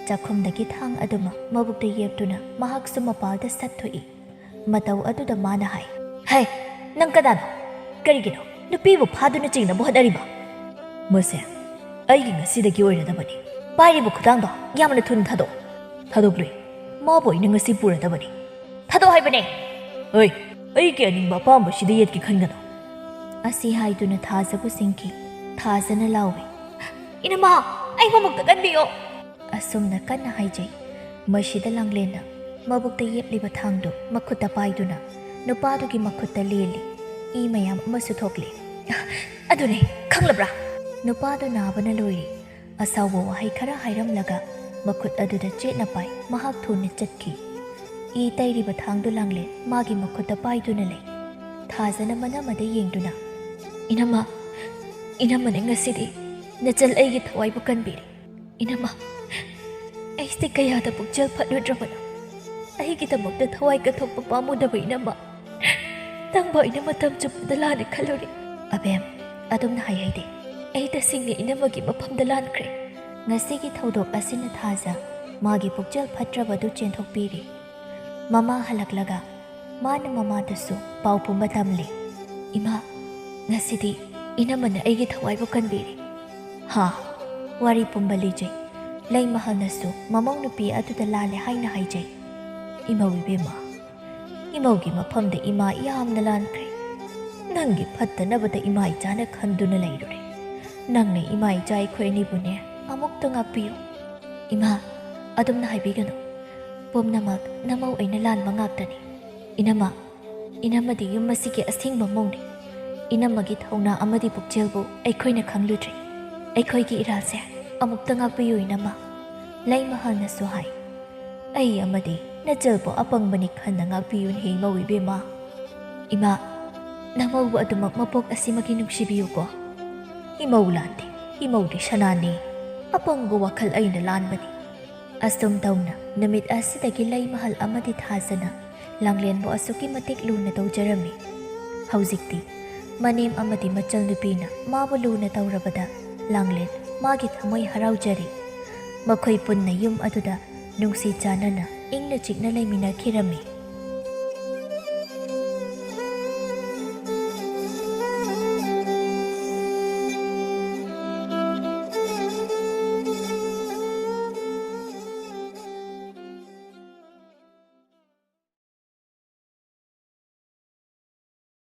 ꯆꯥꯛꯈꯨꯝꯗꯒꯤ ꯊꯥꯡ ꯑꯗꯨꯃꯛ ꯃꯕꯨꯛꯇ ꯌꯦꯞꯇꯨꯅ ꯃꯍꯥꯛꯁꯨ ꯃꯄꯥꯜꯗ ꯁꯠ ꯊꯣꯛꯏ꯫ ꯃꯇꯧ ꯑꯗꯨꯗ ꯃꯥꯅ ꯍꯥꯏ, ꯍꯦ! ꯅꯪ ꯀꯅꯥꯅꯣ? ꯀꯔꯤꯒꯤꯅꯣ ꯅꯨꯄꯤꯕꯨ ꯐꯥꯗꯨꯅ ꯆꯤꯡꯅꯕ ꯍꯣꯠꯅꯔꯤꯕ? ꯃꯁꯦ ꯑꯩꯒꯤ ꯉꯁꯤꯗꯒꯤ ꯑꯣꯏꯔꯗꯕꯅꯤ꯫ ꯄꯥꯏꯔꯤꯕ ꯈꯨꯗꯥꯡꯗꯣ ꯌꯥꯝꯅ ꯊꯨꯅ ꯊꯥꯗꯣꯛ꯫ ꯊꯥꯗꯣꯛꯂꯨꯏ꯫ ꯃꯥꯕꯨ ꯑꯩꯅ ꯉꯁꯤ ꯄꯨꯔꯗꯕꯅꯤ꯫ ꯊꯥꯗꯣꯛ ꯍꯥꯏꯕꯅꯦ! ꯍꯣꯏ, ꯑꯩꯒꯤ ꯑꯅꯤꯡꯕ ꯑꯄꯥꯝꯕꯁꯤꯗ ꯌꯦꯠꯀꯦ ꯈꯟꯒꯅꯨ꯫ ꯑꯁꯤ ꯍꯥꯏꯗꯨꯅ ꯊꯥꯖꯕꯨ ꯁꯤꯡꯈꯤ꯫ ꯊꯥꯖꯅ ꯂꯥꯎꯏ, ꯏꯅꯝꯃ! ꯑꯩ ꯃꯕꯨꯛꯇ ꯀꯟꯕꯤꯌꯣ! ꯑꯁꯨꯝꯅ ꯀꯟꯅ ꯍꯥꯏꯖꯩ꯫ ꯃꯁꯤꯗ ꯂꯥꯡꯂꯦꯟꯅ ꯃꯕꯨꯛꯇ ꯌꯦꯞꯂꯤꯕ ꯊꯥꯡꯗꯨ ꯃꯈꯨꯠꯇ ꯄꯥꯏꯗꯨꯅ ꯅꯨꯄꯥꯗꯨꯒꯤ ꯃꯈꯨꯠꯇ ꯂꯦꯜꯂꯤ꯫ ꯏ ꯃꯌꯥꯝ ꯑꯃꯁꯨ ꯊꯣꯛꯂꯤ꯫ ꯑꯗꯨꯅꯦ, ꯈꯪꯂꯕ꯭ꯔꯥ? ꯅꯨꯄꯥꯗꯨ ꯅꯥꯕꯅ ꯂꯣꯏꯔꯤ꯫ ꯑꯁꯥꯎꯕ ꯋꯥꯍꯩ ꯈꯔ ꯍꯥꯏꯔꯝꯂꯒ ꯃꯈꯨꯠ ꯑꯗꯨꯗ ꯆꯦꯠꯅ ꯄꯥꯏ ꯃꯍꯥꯛ ꯊꯨꯅ ꯆꯠꯈꯤ꯫ ꯏ ꯇꯩꯔꯤꯕ ꯊꯥꯡꯗꯨ ꯂꯥꯡꯂꯦꯟ ꯃꯥꯒꯤ ꯃꯈꯨꯠꯇ ꯄꯥꯏꯗꯨꯅ ꯂꯩ꯫ ꯊꯥꯖꯅ ꯃꯅꯝ ꯑꯗꯨ ꯌꯦꯡꯗꯨꯅ, ꯏꯅꯝꯃ, ꯏꯅꯝꯃꯅꯦ ꯉꯁꯤꯗꯤ꯫ ꯅꯆꯜ ꯑꯩꯒꯤ ꯊꯋꯥꯏꯕꯨ ꯀꯟꯕꯤꯔꯦ꯫ ꯏꯅꯝꯃ, ꯑꯩꯁꯦ ꯀꯌꯥꯗ ꯄꯨꯛꯆꯦꯜ ꯐꯠꯂꯨꯗ꯭ꯔꯕꯅꯣ? ꯑꯩꯒꯤꯗꯃꯛꯇ ꯊꯋꯥꯏ ꯀꯠꯊꯣꯛꯄ ꯄꯥꯝꯃꯨꯗꯕ ꯏꯅꯝꯃ꯫ ꯅꯪꯕꯨ ꯑꯩꯅ ꯃꯇꯝ ꯆꯨꯞꯄꯗ ꯂꯥꯟꯅ ꯈꯜꯂꯨꯔꯦ꯫ ꯑꯕꯦꯝ, ꯑꯗꯨꯝꯅ ꯍꯥꯏꯍꯩꯗꯦ꯫ ꯑꯩ ꯇꯁꯦꯡꯅ ꯏꯅꯝꯃꯒꯤ ꯃꯐꯝꯗ ꯂꯥꯟꯈ꯭ꯔꯦ꯫ ꯉꯁꯤꯒꯤ ꯊꯧꯗꯣꯛ ꯑꯁꯤꯅ ꯊꯥꯖ ꯃꯥꯒꯤ ꯄꯨꯛꯆꯦꯜ ꯐꯠꯇ꯭ꯔꯕꯗꯨ ꯆꯦꯟꯊꯣꯛꯄꯤꯔꯦ꯫ ꯃꯃꯥ ꯍꯜꯂꯛꯂꯒ ꯃꯥꯅ ꯃꯃꯥꯗꯁꯨ ꯄꯥꯎ ꯄꯨꯝꯕ ꯇꯝꯂꯤ꯫ "ꯏꯃꯥ, ꯉꯁꯤꯗꯤ ꯏꯅꯝꯃꯅ ꯑꯩꯒꯤ ꯊꯋꯥꯏꯕꯨ ꯀꯟꯕꯤꯔꯦ꯫ ꯍꯥ, ꯋꯥꯔꯤ ꯄꯨꯝꯕ ꯂꯤꯖꯩ꯫ ꯂꯩꯃꯍꯜꯅꯁꯨ ꯃꯃꯧ ꯅꯨꯄꯤ ꯑꯗꯨꯗ ꯂꯥꯜꯂꯦ ꯍꯥꯏꯅ ꯍꯥꯏꯖꯩ꯫ ꯏꯃꯧ ꯏꯕꯦꯝꯃ, ꯏꯃꯧꯒꯤ ꯃꯐꯝꯗ ꯏꯃꯥ ꯌꯥꯝꯅ ꯂꯥꯟꯈ꯭ꯔꯦ꯫ ꯅꯪꯒꯤ ꯐꯠꯇꯅꯕꯗ ꯏꯃꯥ ꯏꯆꯥꯅ ꯈꯟꯗꯨꯅ ꯂꯩꯔꯨꯔꯦ꯫ ꯅꯪꯅ ꯏꯃꯥ ꯏꯆꯥ ꯑꯩꯈꯣꯏ ꯑꯅꯤꯕꯨꯅꯦ ꯑꯃꯨꯛꯇ ꯉꯥꯛꯄꯤꯌꯨ꯫ ꯏꯃꯥ, ꯑꯗꯨꯝꯅ ꯍꯥꯏꯕꯤꯒꯅꯨ꯫ ꯄꯨꯝꯅꯃꯛ ꯅꯃꯧ ꯑꯩꯅ ꯂꯥꯟꯕ ꯉꯥꯛꯇꯅꯤ꯫ ꯏꯅꯝꯃ, ꯏꯅꯝꯃꯗꯤ ꯌꯨꯝ ꯑꯁꯤꯒꯤ ꯑꯁꯦꯡꯕ ꯃꯧꯅꯤ꯫ ꯏꯅꯝꯃꯒꯤ ꯊꯧꯅꯥ ꯑꯃꯗꯤ ꯄꯨꯛꯆꯦꯜꯕꯨ ꯑꯩꯈꯣꯏꯅ ꯈꯪꯂꯨꯗ꯭ꯔꯦ꯫ ꯑꯩꯈꯣꯏꯒꯤ ꯏꯔꯥꯜꯁꯦ ꯑꯃꯨꯛꯇ ꯉꯥꯛꯄꯤꯌꯨ ꯏꯅꯝꯃ꯫" ꯂꯩꯃꯍꯜꯅꯁꯨ ꯍꯥꯏ, "ꯑꯩ ꯑꯃꯗꯤ ꯅꯆꯜꯕꯨ ꯑꯄꯪꯕꯅꯤ ꯈꯟꯅ ꯉꯥꯛꯄꯤꯌꯨꯅꯦ ꯏꯃꯧ ꯏꯕꯦꯝꯃ꯫" "ꯏꯃꯥ, ꯅꯃꯧꯕꯨ ꯑꯗꯨꯃꯛ ꯃꯄꯣꯛ ꯑꯁꯤꯃꯛꯀꯤ ꯅꯨꯡꯁꯤꯕꯤꯌꯨꯀꯣ꯫ ꯏꯃꯧ ꯂꯥꯟꯗꯦ, ꯏꯃꯧꯗꯤ ꯁꯅꯥꯅꯤ꯫ ꯑꯄꯪꯕ ꯋꯥꯈꯜ ꯑꯩꯅ ꯂꯥꯟꯕꯅꯤ꯫" ꯑꯁꯨꯝ ꯇꯧꯅ ꯅꯨꯃꯤꯠ ꯑꯁꯤꯗꯒꯤ ꯂꯩꯃꯍꯜ ꯑꯃꯗꯤ ꯊꯥꯖꯅ ꯂꯥꯡꯂꯦꯟꯕꯨ ꯑꯁꯨꯛꯀꯤ ꯃꯇꯤꯛ ꯂꯨꯅ ꯇꯧꯖꯔꯝꯃꯤ꯫ ꯍꯧꯖꯤꯛꯇꯤ ꯃꯅꯦꯝ ꯑꯃꯗꯤ ꯃꯆꯜꯅꯨꯄꯤꯅ ꯃꯥꯕꯨ ꯂꯨꯅ ꯇꯧꯔꯕꯗ ꯂꯥꯡꯂꯦꯟ ꯃꯥꯒꯤ ꯊꯃꯣꯏ ꯍꯔꯥꯎꯖꯔꯤ꯫ ꯃꯈꯣꯏ ꯄꯨꯟꯅ ꯌꯨꯝ ꯑꯗꯨꯗ ꯅꯨꯡꯁꯤ ꯆꯥꯟꯅꯅ ꯏꯪꯅ ꯆꯤꯛꯅ ꯂꯩꯃꯤꯟꯅꯈꯤꯔꯝꯃꯤ꯫